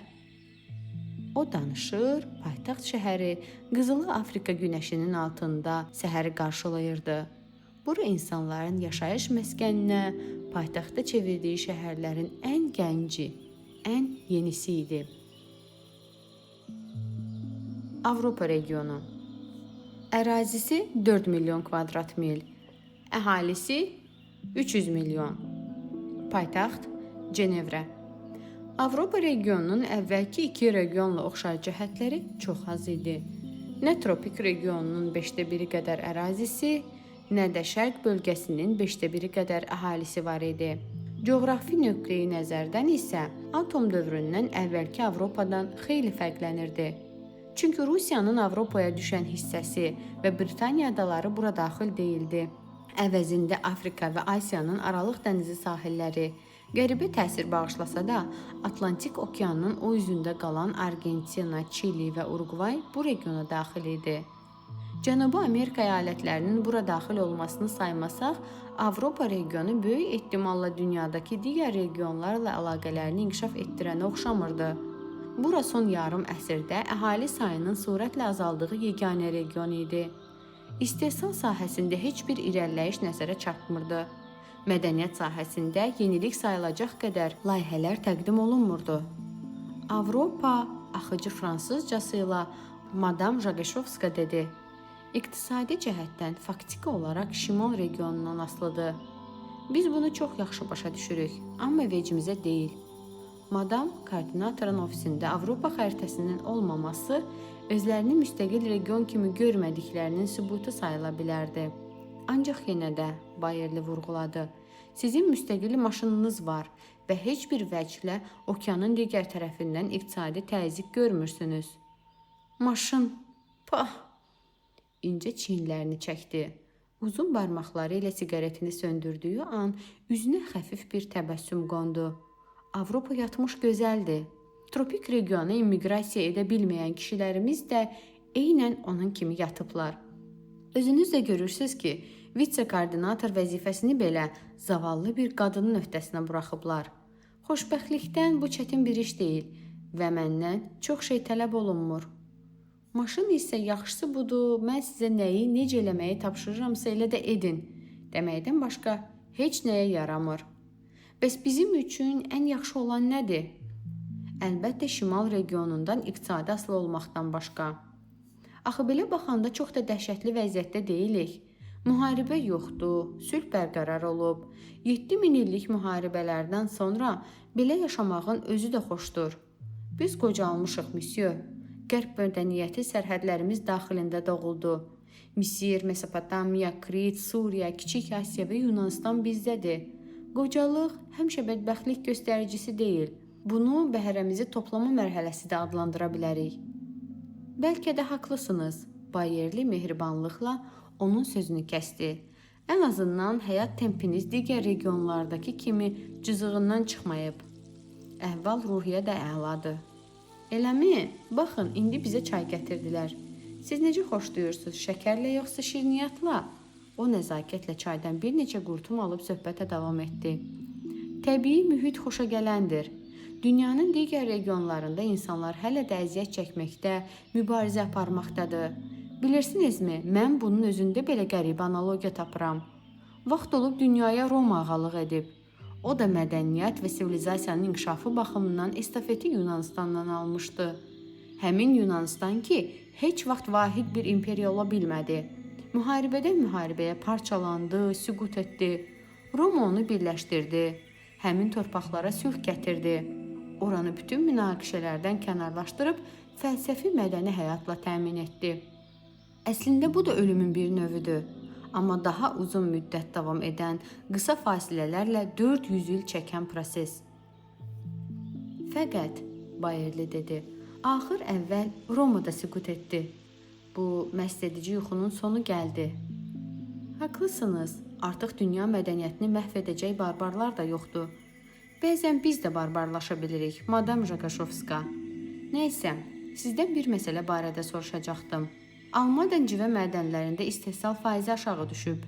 O danışır, paytaxt şəhəri qızılı Afrika günəşinin altında səhəri qarşılayırdı. Bura insanların yaşayış məskəninə, paytaxta çevirdiyi şəhərlərin ən gənci, ən yenisi idi. Avropa regionu. Ərazisi 4 milyon kvadrat mil, əhalisi 300 milyon. Paytaxt Cenevrə. Avropa regionunun əvvəlki iki regionla oxşar cəhətləri çox az idi. Nə tropik regionunun 1/5-i qədər ərazisi, nə də şərq bölgəsinin 1/5-i qədər əhalisi var idi. Coğrafi nöqteyi nəzərdən isə atom dövründən əvvəlki Avropadan xeyli fərqlənirdi. Çünki Rusiyanın Avropaya düşən hissəsi və Britaniya adaları bura daxil deyildi. Əvəzində Afrika və Asiyanın Aralıq dənizi sahilləri qəribə təsir bağışlasa da, Atlantik okeanının o üzündə qalan Argentina, Çili və Uruqvay bu regiona daxil idi. Cənubi Amerika əyalətlərinin bura daxil olmasını saymasaq, Avropa regionu böyük ehtimalla dünyadakı digər regionlarla əlaqələrini inkişaf etdirənə oxşamırdı. Bura son yarım əsrdə əhali sayının sürətlə azaldığı yeganə region idi. İstehsal sahəsində heç bir irəliləyiş nəzərə çarpmırdı. Mədəniyyət sahəsində yenilik sayılacaq qədər layihələr təqdim olunmurdu. Avropa axıcı fransızcası ilə Madam Jageşovska dedi. İqtisadi cəhətdən faktiki olaraq şimal regionundan asılıdır. Biz bunu çox yaxşı başa düşürük, amma vecimizə deyil. Madam koordinatorun ofisində Avropa xəritəsinin olmaması özlərini müstəqil region kimi görmədiklərinin sübutu sayıla bilərdi. Ancaq yenə də Bayerli vurğuladı. Sizin müstəqil maşınınız var və heç bir vəclə okeanın digər tərəfindən iqtisadi təzyiq görmürsünüz. Maşın, pah! İncə çiyinlərini çəkdi. Uzun barmaqları ilə siqaretini söndürdüyü an üzünə xəfif bir təbəssüm qondu. Avropa yatmış gözəldir. Tropik regiona immiqrasiya edə bilməyən kişilərimiz də eynən onun kimi yatıblar. Özünüz də görürsüz ki, vitse-koordinator vəzifəsini belə zavallı bir qadının öhdəsinə buraxıblar. Xoşbəxtlikdən bu çətin bir iş deyil və məndən çox şey tələb olunmur. Maşın isə yaxşısı budur, mən sizə nəyi necə eləməyi tapşırıramsa elə də edin deməkdən başqa heç nəyə yaramır. Bəs bizim üçün ən yaxşı olan nədir? Əlbəttə şimal regionundan iqtisadi asılı olmaqdan başqa. Axı belə baxanda çox da dəhşətli vəziyyətdə deyilik. Müharibə yoxdur, sülh bərqərar olub. 7000 illik müharibələrdən sonra belə yaşamağın özü də xoşdur. Biz qocalmışıq, misyo. Qərb mədəniyyəti sərhədlərimiz daxilində doğuldu. Misir, Mesopotamiya, Krit, Suriya, Kiçik Asiya və Yunanistan bizdədir. Qocalıq həmişə bədbəxtlik göstəricisi deyil. Bunu bəhrəmizi toplama mərhələsi də adlandıra bilərik. Bəlkə də haqlısınız. Bayerli mehribanlıqla onun sözünü kəsdi. Ən azından həyat tempiniz digər regionlardakı kimi cızığından çıxmayıb. Əhval-ruhiyyə də əladır. Eləmi? Baxın, indi bizə çay gətirdilər. Siz necə xoşlayırsınız, şəkərlə yoxsa şirniyyatla? O nəzakətlə çaydan bir neçə qurtum alıb söhbətə davam etdi. Təbii mühit xoşagələndir. Dünyanın digər regionlarında insanlar hələ də əziyyət çəkməkdə, mübarizə aparmaqdadır. Bilirsinizmi, mən bunun özündə belə qəribə analogiya tapıram. Vaxt olub dünyaya Roma ağalıq edib. O da mədəniyyət və sivilizasiyanın inkişafı baxımından estafeti Yunanıstandan almışdı. Həmin Yunanistan ki, heç vaxt vahid bir imperiya ola bilmədi. Müharibədən müharibəyə parçalandı, süqut etdi. Roma onu birləşdirdi. Həmin torpaqlara sülh gətirdi. Oranı bütün münaqişələrdən kənarlaşdırıb fəlsəfi mədəni həyatla təmin etdi. Əslində bu da ölümün bir növüdür. Amma daha uzun müddət davam edən, qısa fasilələrlə 400 il çəkən proses. Fəqət, Bayerli dedi, axır əvvəl Romada süqut etdi. Bu məst edici yuxunun sonu gəldi. Haqlısınız. Artıq dünya mədəniyyətini məhv edəcək barbarlar da yoxdur. Bəzən biz də barbarlaşa bilirik, Madam Jakaşovska. Nəysə, sizdən bir məsələ barədə soruşacaqdım. Almadan civə mədənlərində istehsal faizi aşağı düşüb.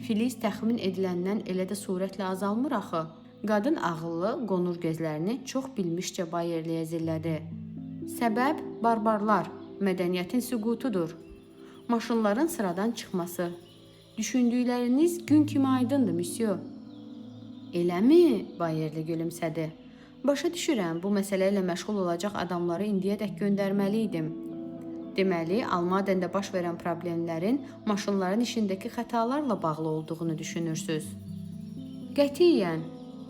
Filiz təxmin ediləndən elə də surətlə azalmır axı. Qadın ağıllı, qonur gözlərini çox bilmişcə Bayerliyə zillədi. Səbəb barbarlar, mədəniyyətin süqutudur. Maşınların sıradan çıxması. Düşündükləriniz gün kimi aydındır, müsyo. Eləmi? Bayerli gülümsədi. Başa düşürəm, bu məsələ ilə məşğul olacaq adamları indiyədək göndərməli idim. Deməli, Almadəndə baş verən problemlərin maşınların işindəki xətalarla bağlı olduğunu düşünürsüz. Qətiyyən.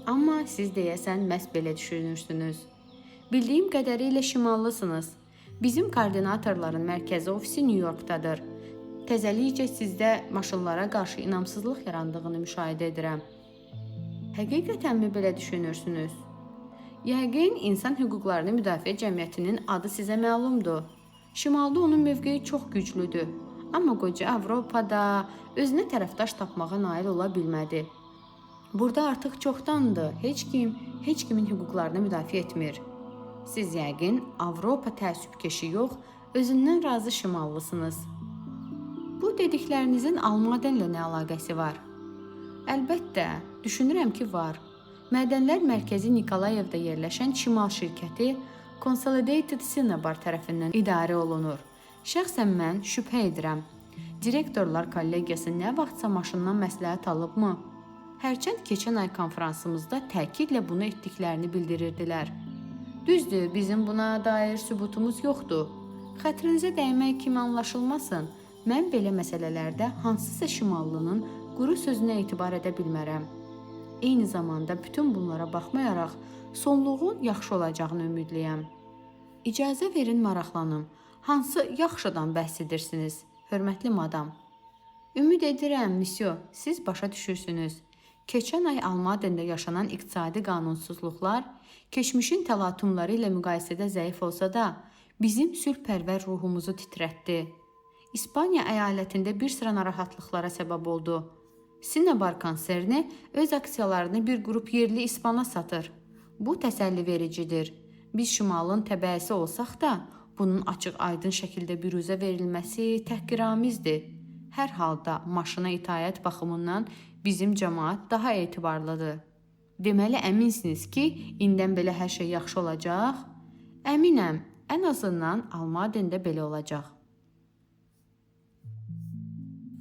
Amma siz deyəsən məhz belə düşünürsünüz. Bildiyim qədərilə şimallısınız. Bizim koordinatorların mərkəzi ofisi New Yorkdadır. Təzəlikcə sizdə maşınlara qarşı inamsızlıq yarandığını müşahidə edirəm. Həqiqətənmi belə düşünürsünüz? Yəqin İnsan Hüquqlarını Müdafiə Cəmiyyətinin adı sizə məlumdur. Şimalda onun mövqeyi çox güclüdür. Amma qoca Avropada özünə tərəfdaş tapmağa nail ola bilmədi. Burada artıq çoxdandır heç kim heç kimin hüquqlarını müdafiə etmir. Siz yəqin Avropa təəssübkeşi yox, özündən razı şimallısınız. Bu dediklərinizin Almadənlə nə əlaqəsi var? Əlbəttə, düşünürəm ki, var. Mədənlər mərkəzi Nikolayevdə yerləşən Şimal şirkəti Consolidated Cinnabar tərəfindən idarə olunur. Şəxsən mən şübhə edirəm. Direktorlar kollegiyası nə vaxtsa maşından məsləhət alıbmı? Hərçənd keçən ay konfransımızda təkidlə bunu etdiklərini bildirirdilər. Düzdür, bizim buna dair sübutumuz yoxdur. Xətrinizə dəymək kimi anlaşılmasın. Mən belə məsələlərdə hansısa şimallının quru sözünə etibar edə bilmərəm. Eyni zamanda bütün bunlara baxmayaraq sonluğun yaxşı olacağını ümidliyəm. İcazə verin maraqlanım. Hansı yaxşıdan bəhs edirsiniz, hörmətli madam? Ümid edirəm, misyo, siz başa düşürsünüz. Keçən ay Almadəndə yaşanan iqtisadi qanunsuzluqlar keçmişin təlatumları ilə müqayisədə zəif olsa da, bizim sülhpərvər ruhumuzu titrətdi. İspaniya əyalətində bir sıra narahatlıqlara səbəb oldu. Cinnabar konserni öz aksiyalarını bir qrup yerli ispana satır. Bu təsəlli vericidir. Biz şimalın təbəəsi olsaq da, bunun açıq-aydın şəkildə büruzə verilməsi təhqiramizdir. Hər halda maşına itaət baxımından bizim cəmaət daha etibarlıdır. Deməli əminsiniz ki, indən belə hər şey yaxşı olacaq? Əminəm, ən azından Almadəndə belə olacaq.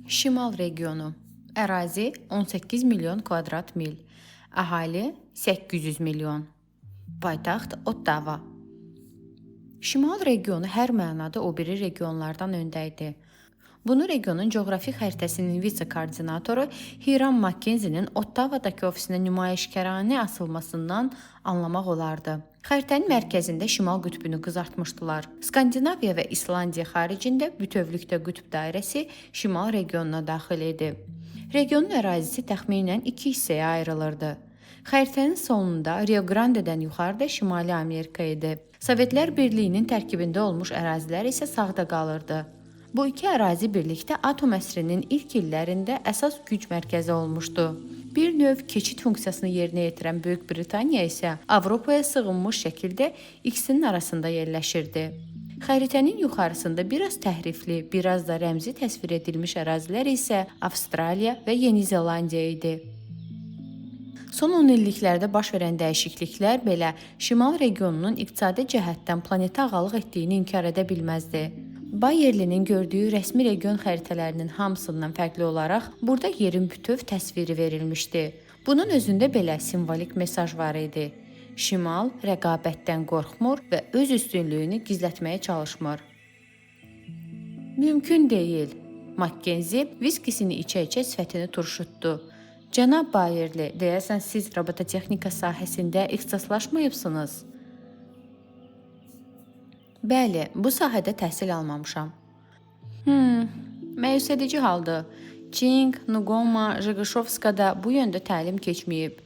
Şimal regionu. Ərazi 18 milyon kvadrat mil. Əhali 800 milyon. Paytaxt Ottawa. Şimal regionu hər mənada o biri regionlardan öndə idi. Bunu regionun coğrafi xəritəsinin vitse-koordinatoru Hiram Makkenzinin Ottavadakı ofisinə nümayişkaranə asılmasından anlamaq olardı. Xəritənin mərkəzində şimal qütbünü qızartmışdılar. Skandinaviya və İslandiya xaricində bütövlükdə qütb dairəsi şimal regionuna daxil idi. Regionun ərazisi təxminən iki hissəyə ayrılırdı. Xəritənin sonunda Rio Grandedən yuxarıda Şimali Amerika idi. Sovetlər Birliyinin tərkibində olmuş ərazilər isə sağda qalırdı. Bu iki ərazi birlikdə atom əsrinin ilk illərində əsas güc mərkəzi olmuşdu. Bir növ keçid funksiyasını yerinə yetirən Böyük Britaniya isə Avropaya sığınmış şəkildə ikisinin arasında yerləşirdi. Xəritənin yuxarısında biraz təhrifli, biraz da rəmzi təsvir edilmiş ərazilər isə Avstraliya və Yeni Zelandiya idi. Son 10 illiklərdə baş verən dəyişikliklər belə şimal regionunun iqtisadi cəhətdən planetə ağalıq etdiyini inkar edə bilməzdi. Bayerlinin gördüyü rəsmi region xəritələrinin hamısından fərqli olaraq burada yerin bütöv təsviri verilmişdi. Bunun özündə belə simvolik mesaj var idi. Şimal rəqabətdən qorxmur və öz üstünlüyünü gizlətməyə çalışmır. Mümkün deyil. Makkenzi viskisini içə-içə sifətini turşutdu. Cənab Bayerli, deyəsən siz robototexnika sahəsində ixtisaslaşmayıbsınız. Bəli, bu sahədə təhsil almamışam. Məyus edici haldır. Çing, Ngoma, Jıqışovskada bu yöndə təlim keçməyib.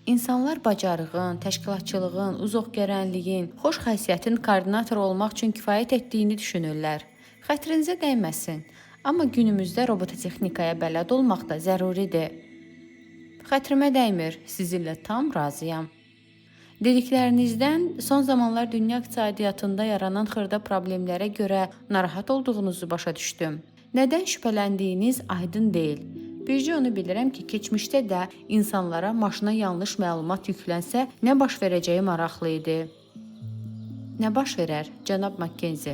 İnsanlar bacarığın, təşkilatçılığın, uzuqgərənliyin, xoş xasiyyətin koordinator olmaq üçün kifayət etdiyini düşünürlər. Xətrinizə dəyməsin, amma günümüzdə robototexnikaya bələd olmaq da zəruridir. Xətrimə dəymir, sizinlə tam razıyam. Dediklərinizdən son zamanlar dünya iqtisadiyyatında yaranan xırda problemlərə görə narahat olduğunuzu başa düşdüm. Nədən şübhələndiyiniz aydın deyil. Bircə onu bilirəm ki, keçmişdə də insanlara maşına yanlış məlumat yüklənsə, nə baş verəcəyi maraqlı idi. Nə baş verər, cənab Makkenzi?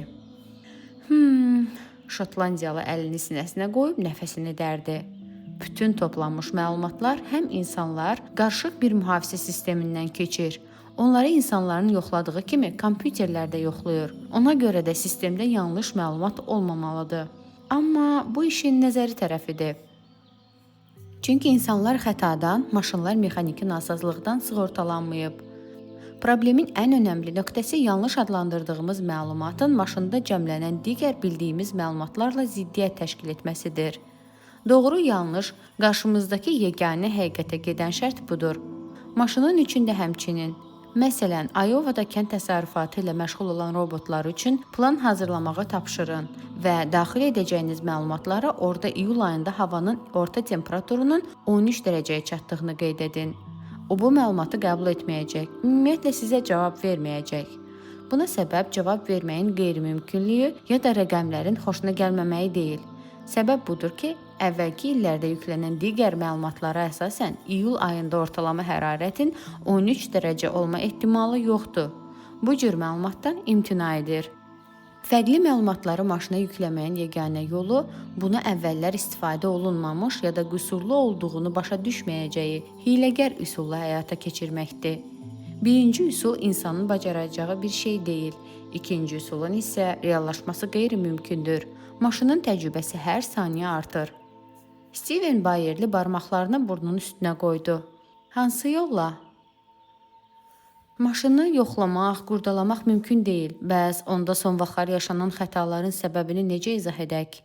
Şotlandiyalı əlini sinəsinə qoyub nəfəsini dərdi. Bütün toplanmış məlumatlar həm insanlar qarışıq bir mühafizə sistemindən keçir. Onları insanların yoxladığı kimi kompüterlər də yoxlayır. Ona görə də sistemdə yanlış məlumat olmamalıdır. Amma bu işin nəzəri tərəfidir. Çünki insanlar xətadan, maşınlar mexaniki nasazlıqdan sığortalanmayıb. Problemin ən önəmli nöqtəsi yanlış adlandırdığımız məlumatın maşında cəmlənən digər bildiyimiz məlumatlarla ziddiyyət təşkil etməsidir. Doğru yanlış qarşımızdakı yeganə həqiqətə gedən şərt budur. Maşının üçün də həmçinin. Məsələn, Ayovada kənd təsərrüfatı ilə məşğul olan robotlar üçün plan hazırlamağı tapşırın və daxil edəcəyiniz məlumatlara orada iyul ayında havanın orta temperaturunun 13 dərəcəyə çatdığını qeyd edin. O bu məlumatı qəbul etməyəcək, ümumiyyətlə sizə cavab verməyəcək. Buna səbəb cavab verməyin qeyri-mümkünlüyü ya da rəqəmlərin xoşuna gəlməməyi deyil. Səbəb budur ki, əvvəlki illərdə yüklənən digər məlumatlara əsasən iyul ayında ortalama hərarətin 13 dərəcə olma ehtimalı yoxdur. Bu cür məlumatdan imtina edir. Fərqli məlumatları maşına yükləməyin yeganə yolu buna əvvəllər istifadə olunmamış ya da qüsurlu olduğunu başa düşməyəcəyi hiyləgər üsulla həyata keçirməkdir. Birinci üsul insanın bacaracağı bir şey deyil. İkinci üsulun isə reallaşması qeyri-mümkündür. Maşının təcrübəsi hər saniyə artır. Steven Bayerli barmaqlarını burnunun üstünə qoydu. Hansı yolla? Maşını yoxlamaq, qurdalamaq mümkün deyil. Bəs onda son vaxtlar yaşanan xətaların səbəbini necə izah edək?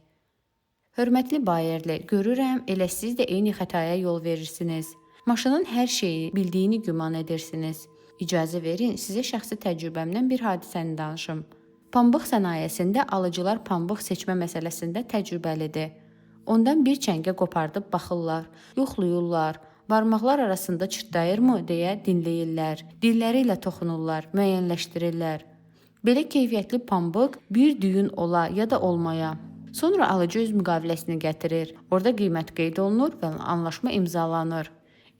Hörmətli Bayerli, görürəm elə siz də eyni xətaya yol verirsiniz. Maşının hər şeyi bildiyini güman edirsiniz. İcazə verin, sizə şəxsi təcrübəmdən bir hadisəni danışım. Pambıq sənayesində alıcılar pambıq seçmə məsələsində təcrübəlidir. Ondan bir çəngə qopardıb baxırlar, yoxlayırlar, barmaqlar arasında çırtdayırmı deyə dinləyirlər, dilləri ilə toxunurlar, müəyyənləşdirirlər. Belə keyfiyyətli pambıq bir düyün ola ya da olmaya. Sonra alıcı öz müqaviləsini gətirir. Orada qiymət qeyd olunur və anlaşma imzalanır.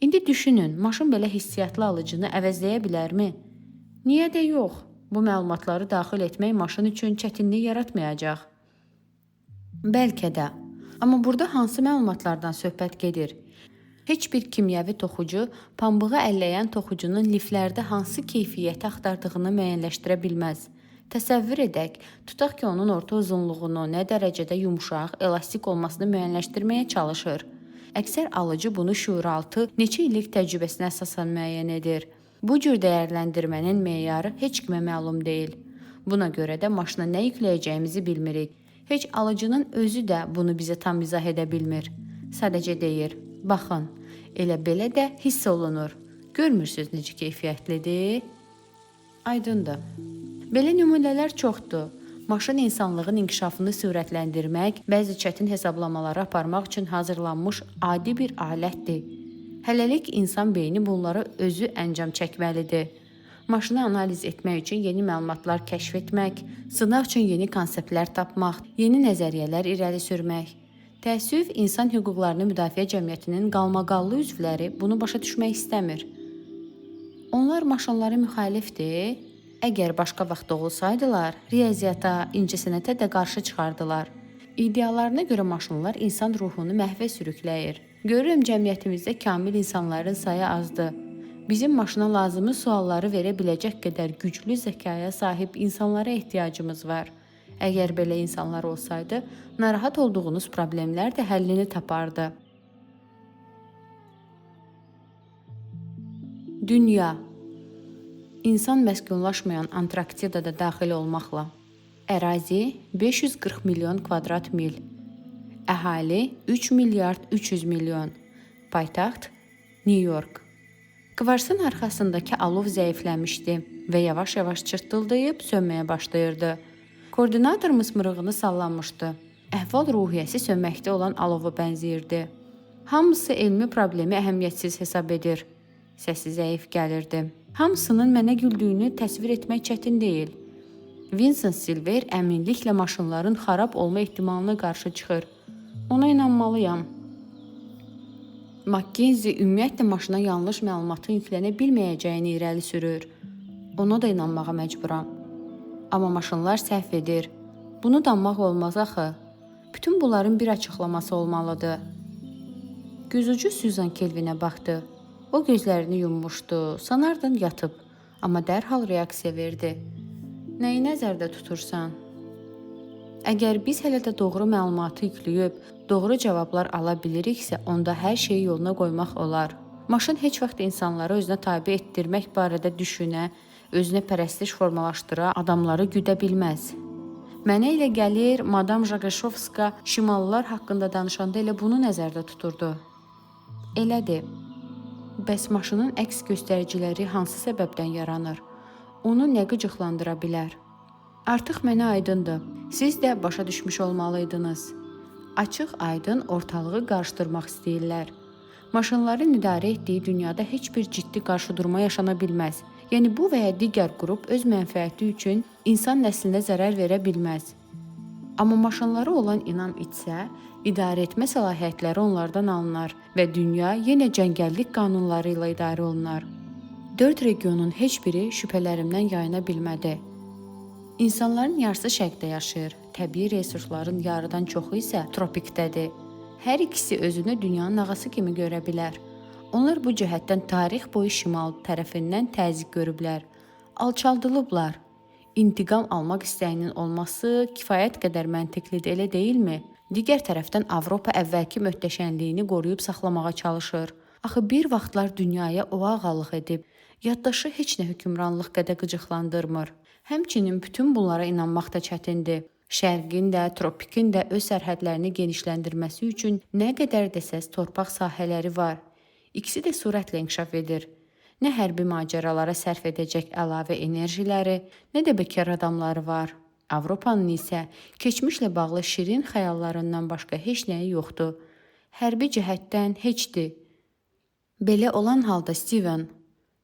İndi düşünün, maşın belə hissiyatlı alıcını əvəzləyə bilərmi? Niyə də yox? Bu məlumatları daxil etmək maşın üçün çətinlik yaratmayacaq. Bəlkə də. Amma burada hansı məlumatlardan söhbət gedir? Heç bir kimyəvi toxucu pambığı əlləyən toxucunun liflərdə hansı keyfiyyəti axtardığını müəyyənləşdirə bilməz. Təsəvvür edək, tutaq ki, onun orta uzunluğunu, nə dərəcədə yumşaq, elastik olmasını müəyyənləşdirməyə çalışır. Əksər alıcı bunu şüuraltı neçə illik təcrübəsinə əsasən müəyyən edir. Bu cür dəyərləndirmənin meyarı heç kimə məlum deyil. Buna görə də maşına nə yükləyəcəyimizi bilmirik. Heç alıcının özü də bunu bizə tam izah edə bilmir. Sadəcə deyir: "Baxın, elə belə də hiss olunur. Görmürsüz necə keyfiyyətlidir?" Aydındır. Belə nümunələr çoxdur. Maşın insanlığın inkişafını sürətləndirmək, bəzi çətin hesablamaları aparmaq üçün hazırlanmış adi bir alətdir. Hələlik insan beyni bunlara özü əncam çəkməlidir. Maşını analiz etmək üçün yeni məlumatlar kəşf etmək, sınaq üçün yeni konseptlər tapmaq, yeni nəzəriyyələr irəli sürmək. Təəssüf, İnsan Hüquqlarını Müdafiə Cəmiyyətinin qalmaqallı üzvləri bunu başa düşmək istəmir. Onlar maşınlara müxalifdir. Əgər başqa vaxt olsaydılar, riyaziyyata, incəsənətə də qarşı çıxardılar. İdealarına görə maşınlar insan ruhunu məhvə sürükləyir. Görürəm cəmiyyətimizdə kamil insanların sayı azdır. Bizim maşına lazımi sualları verə biləcək qədər güclü zəkaya sahib insanlara ehtiyacımız var. Əgər belə insanlar olsaydı, narahat olduğunuz problemlər də həllini tapardı. Dünya. İnsan məskunlaşmayan Antarktida da daxil olmaqla. Ərazi 540 milyon kvadrat mil. Əhali 3 milyard 300 milyon. Paytaxt New York. Kvarsın arxasındakı alov zəifləmişdi və yavaş-yavaş çırtıldayıb sönməyə başlayırdı. Koordinator mısmırığını sallanmışdı. Əhval-ruhiyyəsi sönməkdə olan alova bənzəyirdi. Hamısı elmi problemi əhəmiyyətsiz hesab edir. Səsi zəif gəlirdi. Hamısının mənə güldüyünü təsvir etmək çətin deyil. Vincent Silver əminliklə maşınların xarab olma ehtimalına qarşı çıxır. Ona inanmalıyam. Mackenzie ümumiyyətlə maşına yanlış məlumatın yüklənə bilməyəcəyini irəli sürür. Ona da inanmağa məcburam. Amma maşınlar səhv edir. Bunu danmaq olmaz axı. Bütün bunların bir açıqlaması olmalıdır. Gözucu Susan Kelvinə baxdı. O gözlərini yummuşdu, sanardın yatıb, amma dərhal reaksiya verdi. Nəyi nəzərdə tutursan? Əgər biz hələ də doğru məlumatı yükləyib, doğru cavablar ala biliriksə, onda hər şeyi yoluna qoymaq olar. Maşın heç vaxt insanları özünə tabe etdirmək barədə düşünə, özünə pərəstiş formalaşdıra, adamları güdə bilməz. Mənə elə gəlir, Madam Jaqaşovska şimallılar haqqında danışanda elə bunu nəzərdə tuturdu. Elədir. Bəs maşının əks göstəriciləri hansı səbəbdən yaranır? Onu nə qıcıqlandıra bilər? Artıq mənə aydındır. Siz də başa düşmüş olmalıydınız. Açıq, aydın ortalığı qarışdırmaq istəyirlər. Maşınların idarə etdiyi dünyada heç bir ciddi qarşıdurma yaşana bilməz. Yəni bu və ya digər qrup öz mənfəəti üçün insan nəslinə zərər verə bilməz. Amma maşınlara olan inam itsə, idarə etmə səlahiyyətləri onlardan alınar və dünya yenə cəngəllik qanunları ilə idarə olunar. 4 regionun heç biri şübhələrimdən yayına bilmədi. İnsanların yarısı şərqdə yaşayır, təbii resursların yarıdan çoxu isə tropikdədir. Hər ikisi özünü dünyanın ağası kimi görə bilər. Onlar bu cəhətdən tarix boyu şimal tərəfindən təzyiq görüblər, alçaldılıblar. İntiqam almaq istəyinin olması kifayət qədər məntiqlidir, elə deyilmi? Digər tərəfdən Avropa əvvəlki möhtəşəmliyini qoruyub saxlamağa çalışır. Axı bir vaxtlar dünyaya o ağalıq edib. Yaddaşı heç nə hökmranlıq qədər qıcıqlandırmır. Həmçinin bütün bunlara inanmaq da çətindir. Şərqin də, tropikin də öz sərhədlərini genişləndirməsi üçün nə qədər desəz torpaq sahələri var. İkisi də sürətlə inkişaf edir. Nə hərbi macəralara sərf edəcək əlavə enerjiləri, nə də bekar adamları var. Avropanın isə keçmişlə bağlı şirin xəyallarından başqa heç nəyi yoxdur. Hərbi cəhətdən heçdir. Belə olan halda Steven,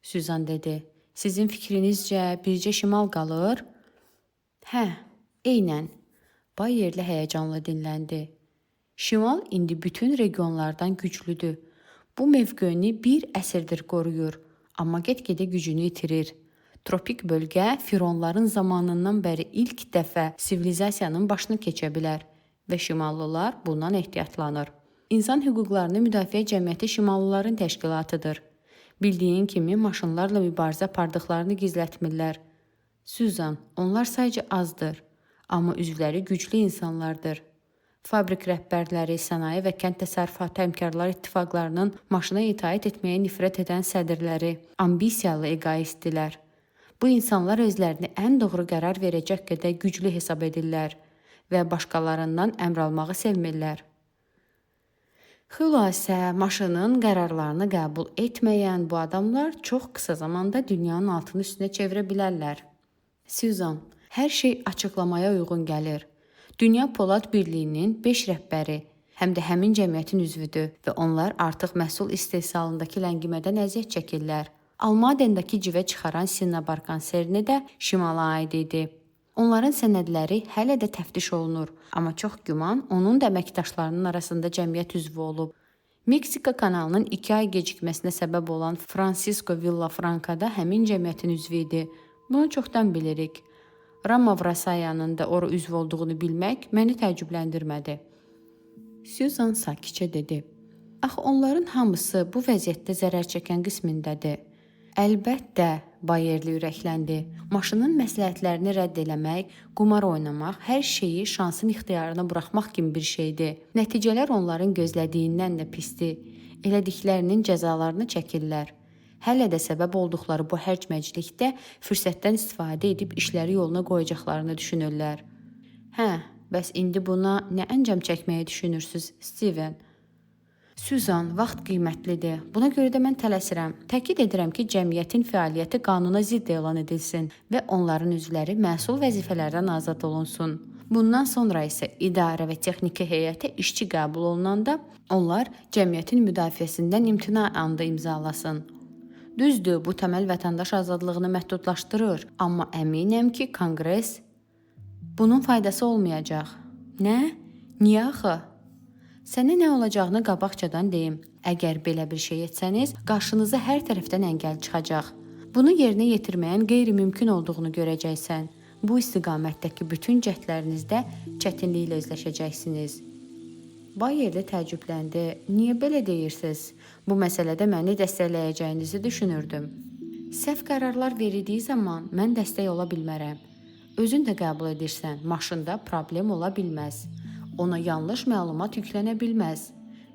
Susan dedi. Sizin fikrinizcə bircə şimal qalır? Hə, eynən. Bayerli həyəcanla dinləndi. Şimal indi bütün regionlardan güclüdür. Bu mövqeyini bir əsrdir qoruyur, amma get-gedə gücünü itirir. Tropik bölgə fironların zamanından bəri ilk dəfə sivilizasiyanın başını keçə bilər və şimallılar bundan ehtiyatlanır. İnsan Hüquqlarını Müdafiə Cəmiyyəti şimallıların təşkilatıdır. Bildiyin kimi maşınlarla mübarizə apardıqlarını gizlətmirlər. Susan, onlar sayca azdır, amma üzvləri güclü insanlardır. Fabrik rəhbərləri, sənaye və kənd təsərrüfatı həmkarlar ittifaqlarının maşına itaət etməyə nifrət edən sədrləri ambisiyalı eqoistdilər. Bu insanlar özlərini ən doğru qərar verəcək qədər güclü hesab edirlər və başqalarından əmr almağı sevmirlər. Xülasə, maşının qərarlarını qəbul etməyən bu adamlar çox qısa zamanda dünyanın altını üstünə çevirə bilərlər. Susan, Hər şey açıqlamaya uyğun gəlir. Dünya Polad Birliyinin 5 rəhbəri həm də həmin cəmiyyətin üzvüdür və onlar artıq məhsul istehsalındakı ləngimədən əziyyət çəkirlər. Almadendakı civə çıxaran Sinnabar konserni də şimala aid idi. Onların sənədləri hələ də təftiş olunur, amma çox güman onun da əməkdaşlarının arasında cəmiyyət üzvü olub. Meksika kanalının 2 ay gecikməsinə səbəb olan Francisco Villafranca da həmin cəmiyyətin üzvü idi. Bunu çoxdan bilirik. Rama Vrasayanın da ora üzv olduğunu bilmək məni təəccübləndirmədi. Susan sakitcə dedi. Axı onların hamısı bu vəziyyətdə zərər çəkən qismindədir. Əlbəttə, Bayerli ürəkləndi. Maşının məsləhətlərini rədd eləmək, qumar oynamaq, hər şeyi şansın ixtiyarına buraxmaq kimi bir şeydir. Nəticələr onların gözlədiyindən də pisdir. Elədiklərinin cəzalarını çəkirlər. Hələ də səbəb olduqları bu hərc-mərclikdə fürsətdən istifadə edib işləri yoluna qoyacaqlarını düşünürlər. Hə, bəs indi buna nə əncam çəkməyi düşünürsüz, Steven? Susan, vaxt qiymətlidir. Buna görə də mən tələsirəm. Təkid edirəm ki, cəmiyyətin fəaliyyəti qanuna zidd elan edilsin və onların üzvləri məsul vəzifələrdən azad olunsun. Bundan sonra isə idarə və texniki heyətə işçi qəbul olunanda onlar cəmiyyətin müdafiəsindən imtina andı imzalasın. Düzdür, bu təməl vətəndaş azadlığını məhdudlaşdırır, amma əminəm ki, Konqres bunun faydası olmayacaq. Nə? Niyə axı? Sənə nə olacağını qabaqcadan deyim. Əgər belə bir şey etsəniz, qarşınıza hər tərəfdən əngəl çıxacaq. Bunu yerinə yetirməyin qeyri-mümkün olduğunu görəcəksən. Bu istiqamətdəki bütün cəhdlərinizdə çətinliklə üzləşəcəksiniz. Bayerli təəccübləndi. Niyə belə deyirsiz? Bu məsələdə məni dəstəkləyəcəyinizi düşünürdüm. Səhv qərarlar verildiyi zaman mən dəstək ola bilmərəm. Özün də qəbul edirsən, maşında problem ola bilməz. Ona yanlış məlumat yüklənə bilməz.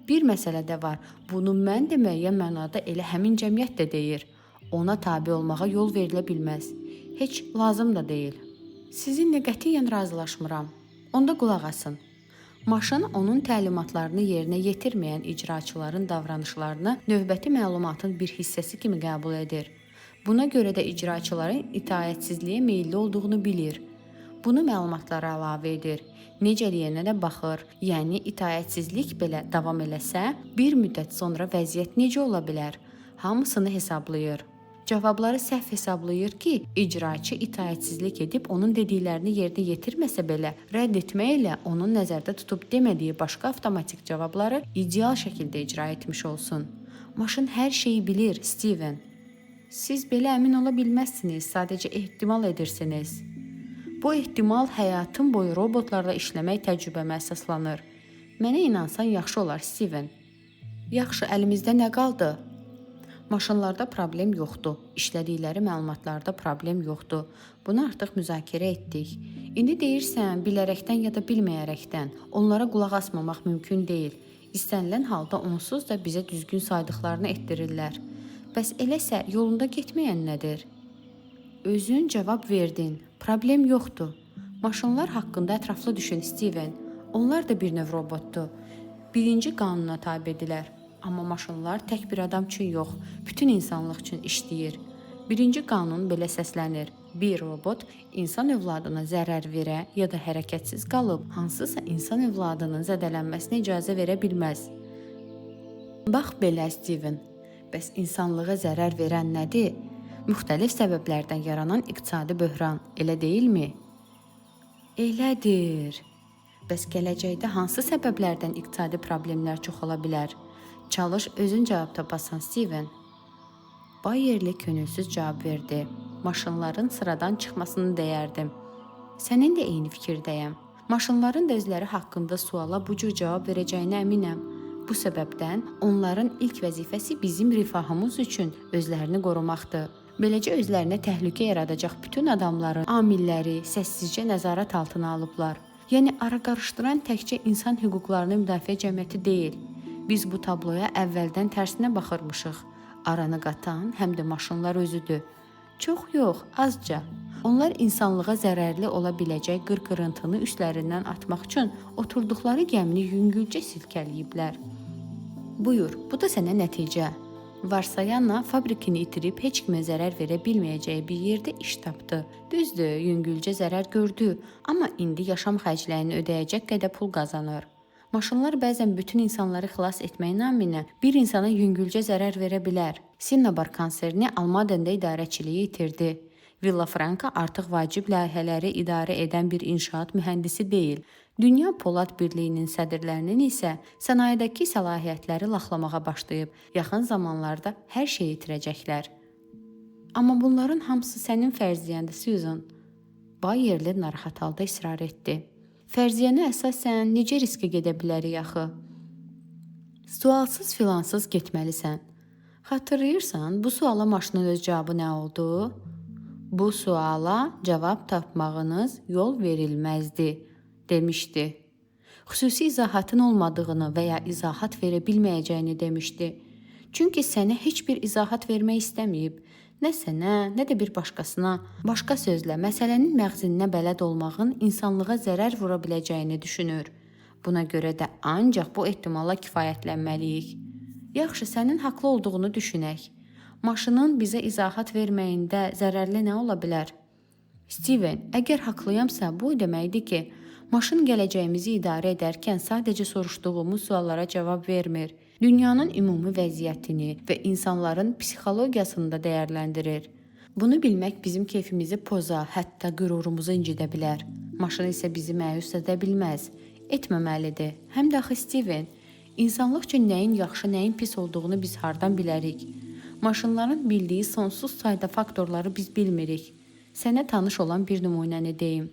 Bir məsələ də var. Bunu mən də müəyyən mənada elə həmin cəmiyyət də deyir. Ona tabe olmağa yol verilə bilməz. Heç lazım da deyil. Sizinlə qətiyyən razılaşmıram. Onda qulaq asın. Maşın onun təlimatlarını yerinə yetirməyən icraçıların davranışlarını növbəti məlumatın bir hissəsi kimi qəbul edir. Buna görə də icraçıların itaətsizliyə meyilli olduğunu bilir. Bunu məlumatlara əlavə edir. Necəliyənə də baxır. Yəni itaətsizlik belə davam eləsə, bir müddət sonra vəziyyət necə ola bilər? Hamısını hesablayır. Cavabları səhv hesablayır ki, icraçı itaətsizlik edib onun dediklərini yerinə yetirməsə belə, rədd etməklə onun nəzərdə tutub demədiyi başqa avtomatik cavabları ideal şəkildə icra etmiş olsun. Maşın hər şeyi bilir, Steven. Siz belə əmin ola bilməzsiniz, sadəcə ehtimal edirsiniz. Bu ehtimal həyatım boyu robotlarla işləmək təcrübəmə əsaslanır. Mənə inansan yaxşı olar, Steven. Yaxşı, əlimizdə nə qaldı? Maşınlarda problem yoxdur. İşlədikləri məlumatlarda problem yoxdur. Bunu artıq müzakirə etdik. İndi deyirsən, bilərəkdən ya da bilməyərəkdən onlara qulaq asmamaq mümkün deyil. İstənilən halda onsuz da bizə düzgün saydıqlarını etdirirlər. Bəs eləsə yolunda getməyən nədir? Özün cavab verdin. Problem yoxdur. Maşınlar haqqında ətraflı düşün, Steven. Onlar da bir növ robotdur. Birinci qanuna tabedirlər. Amma maşınlar tək bir adam üçün yox, bütün insanlıq üçün işləyir. Birinci qanun belə səslənir. Bir robot insan övladına zərər verə ya da hərəkətsiz qalıb hansısa insan övladının zədələnməsinə icazə verə bilməz. Bax belə, Steven. Bəs insanlığa zərər verən nədir? Müxtəlif səbəblərdən yaranan iqtisadi böhran, elə deyilmi? Elədir. Bəs gələcəkdə hansı səbəblərdən iqtisadi problemlər çoxala bilər? Çalış özün cavab tapasan, Steven. Bayerli könülsüz cavab verdi. Maşınların sıradan çıxmasını deyərdim. Sənin də eyni fikirdəyəm. Maşınların da özləri haqqında suala bu cür cavab verəcəyinə əminəm. Bu səbəbdən onların ilk vəzifəsi bizim rifahımız üçün özlərini qorumaqdır. Beləcə özlərinə təhlükə yaradacaq bütün adamların amilləri səssizcə nəzarət altına alıblar. Yəni ara qarışdıran təkcə insan hüquqlarını müdafiə cəmiyyəti deyil. Biz bu tabloya əvvəldən tərsinə baxırmışıq. Aranı qatan həm də maşınlar özüdür. Çox yox, azca. Onlar insanlığa zərərli ola biləcək qır-qırıntını üstlərindən atmaq üçün oturduqları gəmini yüngülcə silkələyiblər. Buyur, bu da sənə nəticə. Varsayana fabrikini itirib heç kimə zərər verə bilməyəcəyi bir yerdə iş tapdı. Düzdür, yüngülcə zərər gördü, amma indi yaşam xərcliyini ödəyəcək qədər pul qazanır. Maşınlar bəzən bütün insanları xilas etmək naminə bir insana yüngülcə zərər verə bilər. Cinnabar konserni Almadenda idarəçiliyi itirdi. Villafranca artıq vacib layihələri idarə edən bir inşaat mühəndisi deyil. Dünya Polad Birliyinin sədrlərinin isə sənayedəki səlahiyyətləri laxlamağa başlayıb. Yaxın zamanlarda hər şeyi itirəcəklər. Amma bunların hamısı sənin fərziyyəndir, Susan. Bayerli narahat halda israr etdi. Fərziyyənə əsasən necə riskə gedə bilərik axı? Sualsız filansız getməlisən. Xatırlayırsan, bu suala maşının öz cavabı nə oldu? Bu suala cavab tapmağınız yol verilməzdi, demişdi. Xüsusi izahatın olmadığını və ya izahat verə bilməyəcəyini demişdi. Çünki sənə heç bir izahat vermək istəməyib. Nə sənə, nə də bir başqasına. Başqa sözlə, məsələnin məğzinə bələd olmağın insanlığa zərər vura biləcəyini düşünür. Buna görə də ancaq bu ehtimalla kifayətlənməliyik. Yaxşı, sənin haqlı olduğunu düşünək. Maşının bizə izahat verməyində zərərli nə ola bilər? Steven, əgər haqlıyamsa, bu o deməkdir ki, maşın gələcəyimizi idarə edərkən sadəcə soruşduğumuz suallara cavab vermir. Dünyanın ümumi vəziyyətini və insanların psixologiyasını da dəyərləndirir. Bunu bilmək bizim keyfimizi poza, hətta qürurumuzu incidə bilər. Maşın isə bizi məyus edə bilməz. Etməməlidir. Həm də axı Steven, insanlıq üçün nəyin yaxşı, nəyin pis olduğunu biz hardan bilərik? Maşınların bildiyi sonsuz sayda faktorları biz bilmirik. Sənə tanış olan bir nümunəni deyim.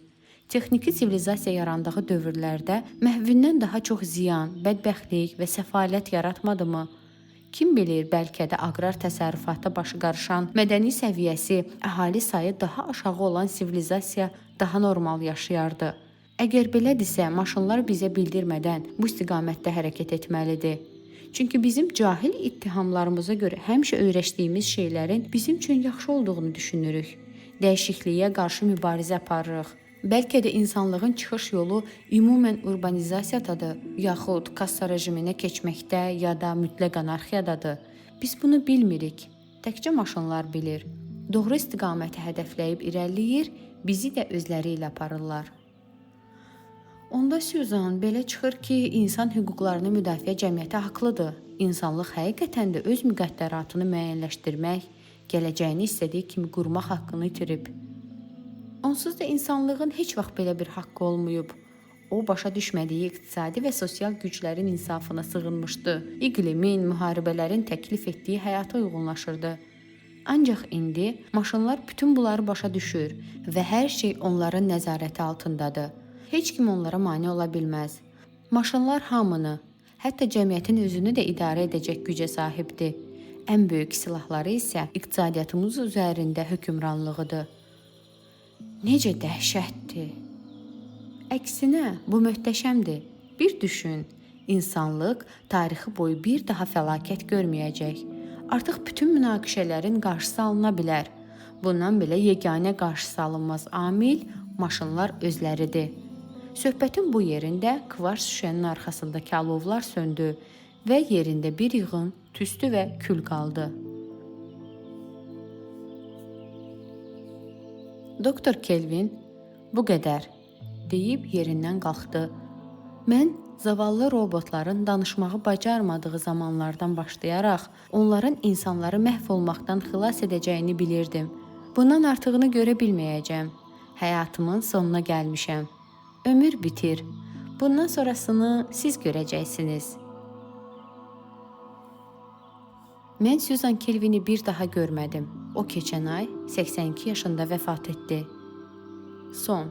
Texniki sivilizasiya yarandığı dövrlərdə məhvindən daha çox ziyan, bədbəxtlik və səfalət yaratmadımı? Kim bilir, bəlkə də aqrar təsərrüfatda başı qarışan, mədəni səviyyəsi, əhali sayı daha aşağı olan sivilizasiya daha normal yaşayardı. Əgər belədirsə, maşınlar bizə bildirmədən bu istiqamətdə hərəkət etməlidir. Çünki bizim cahil ittihamlarımıza görə həmişə öyrəşdiyimiz şeylərin bizim üçün yaxşı olduğunu düşünürük. Dəyişikliyə qarşı mübarizə aparırıq. Bəlkə də insanlığın çıxış yolu ümumən urbanizasiyadadır, yaxud kassa rejiminə keçməkdə ya da mütləq anarxiyadadır. Biz bunu bilmirik. Təkcə maşınlar bilir. Doğru istiqaməti hədəfləyib irəliləyir, bizi də özləri ilə aparırlar. Onda Susan, belə çıxır ki, insan hüquqlarını müdafiə cəmiyyəti haqlıdır. İnsanlıq həqiqətən də öz müqəddəratını müəyyənləşdirmək, gələcəyini istədiyi kimi qurmaq haqqını itirib. Onsuz da insanlığın heç vaxt belə bir haqqı olmayıb. O, başa düşmədiyi iqtisadi və sosial güclərin insafına sığınmışdı. İqlimin, müharibələrin təklif etdiyi həyata uyğunlaşırdı. Ancaq indi maşınlar bütün bunları başa düşür və hər şey onların nəzarəti altındadır. Heç kim onlara mane ola bilməz. Maşınlar hamını, hətta cəmiyyətin özünü də idarə edəcək gücə sahibdir. Ən böyük silahları isə iqtisadiyyatımız üzərində hökmranlığıdır. Necə dəhşətdir! Əksinə, bu möhtəşəmdir. Bir düşün, insanlıq tarixi boyu bir daha fəlakət görməyəcək. Artıq bütün münaqişələrin qarşısı alına bilər. Bundan belə yeganə qarşısı alınmaz amil maşınlar özləridir. Söhbətin bu yerində kvars şüşənin arxasındakı alovlar söndü və yerində bir yığın tüstü və kül qaldı. Doktor Kelvin bu qədər deyib yerindən qalxdı. Mən zavallı robotların danışmağı bacarmadığı zamanlardan başlayaraq onların insanları məhv olmaqdan xilas edəcəyini bilirdim. Bundan artığını görə bilməyəcəm. Həyatımın sonuna gəlmişəm. Ömür bitir. Bundan sonrasını siz görəcəksiniz. Mən Susan Kelvini bir daha görmədim. O keçən ay 82 yaşında vəfat etdi. Son.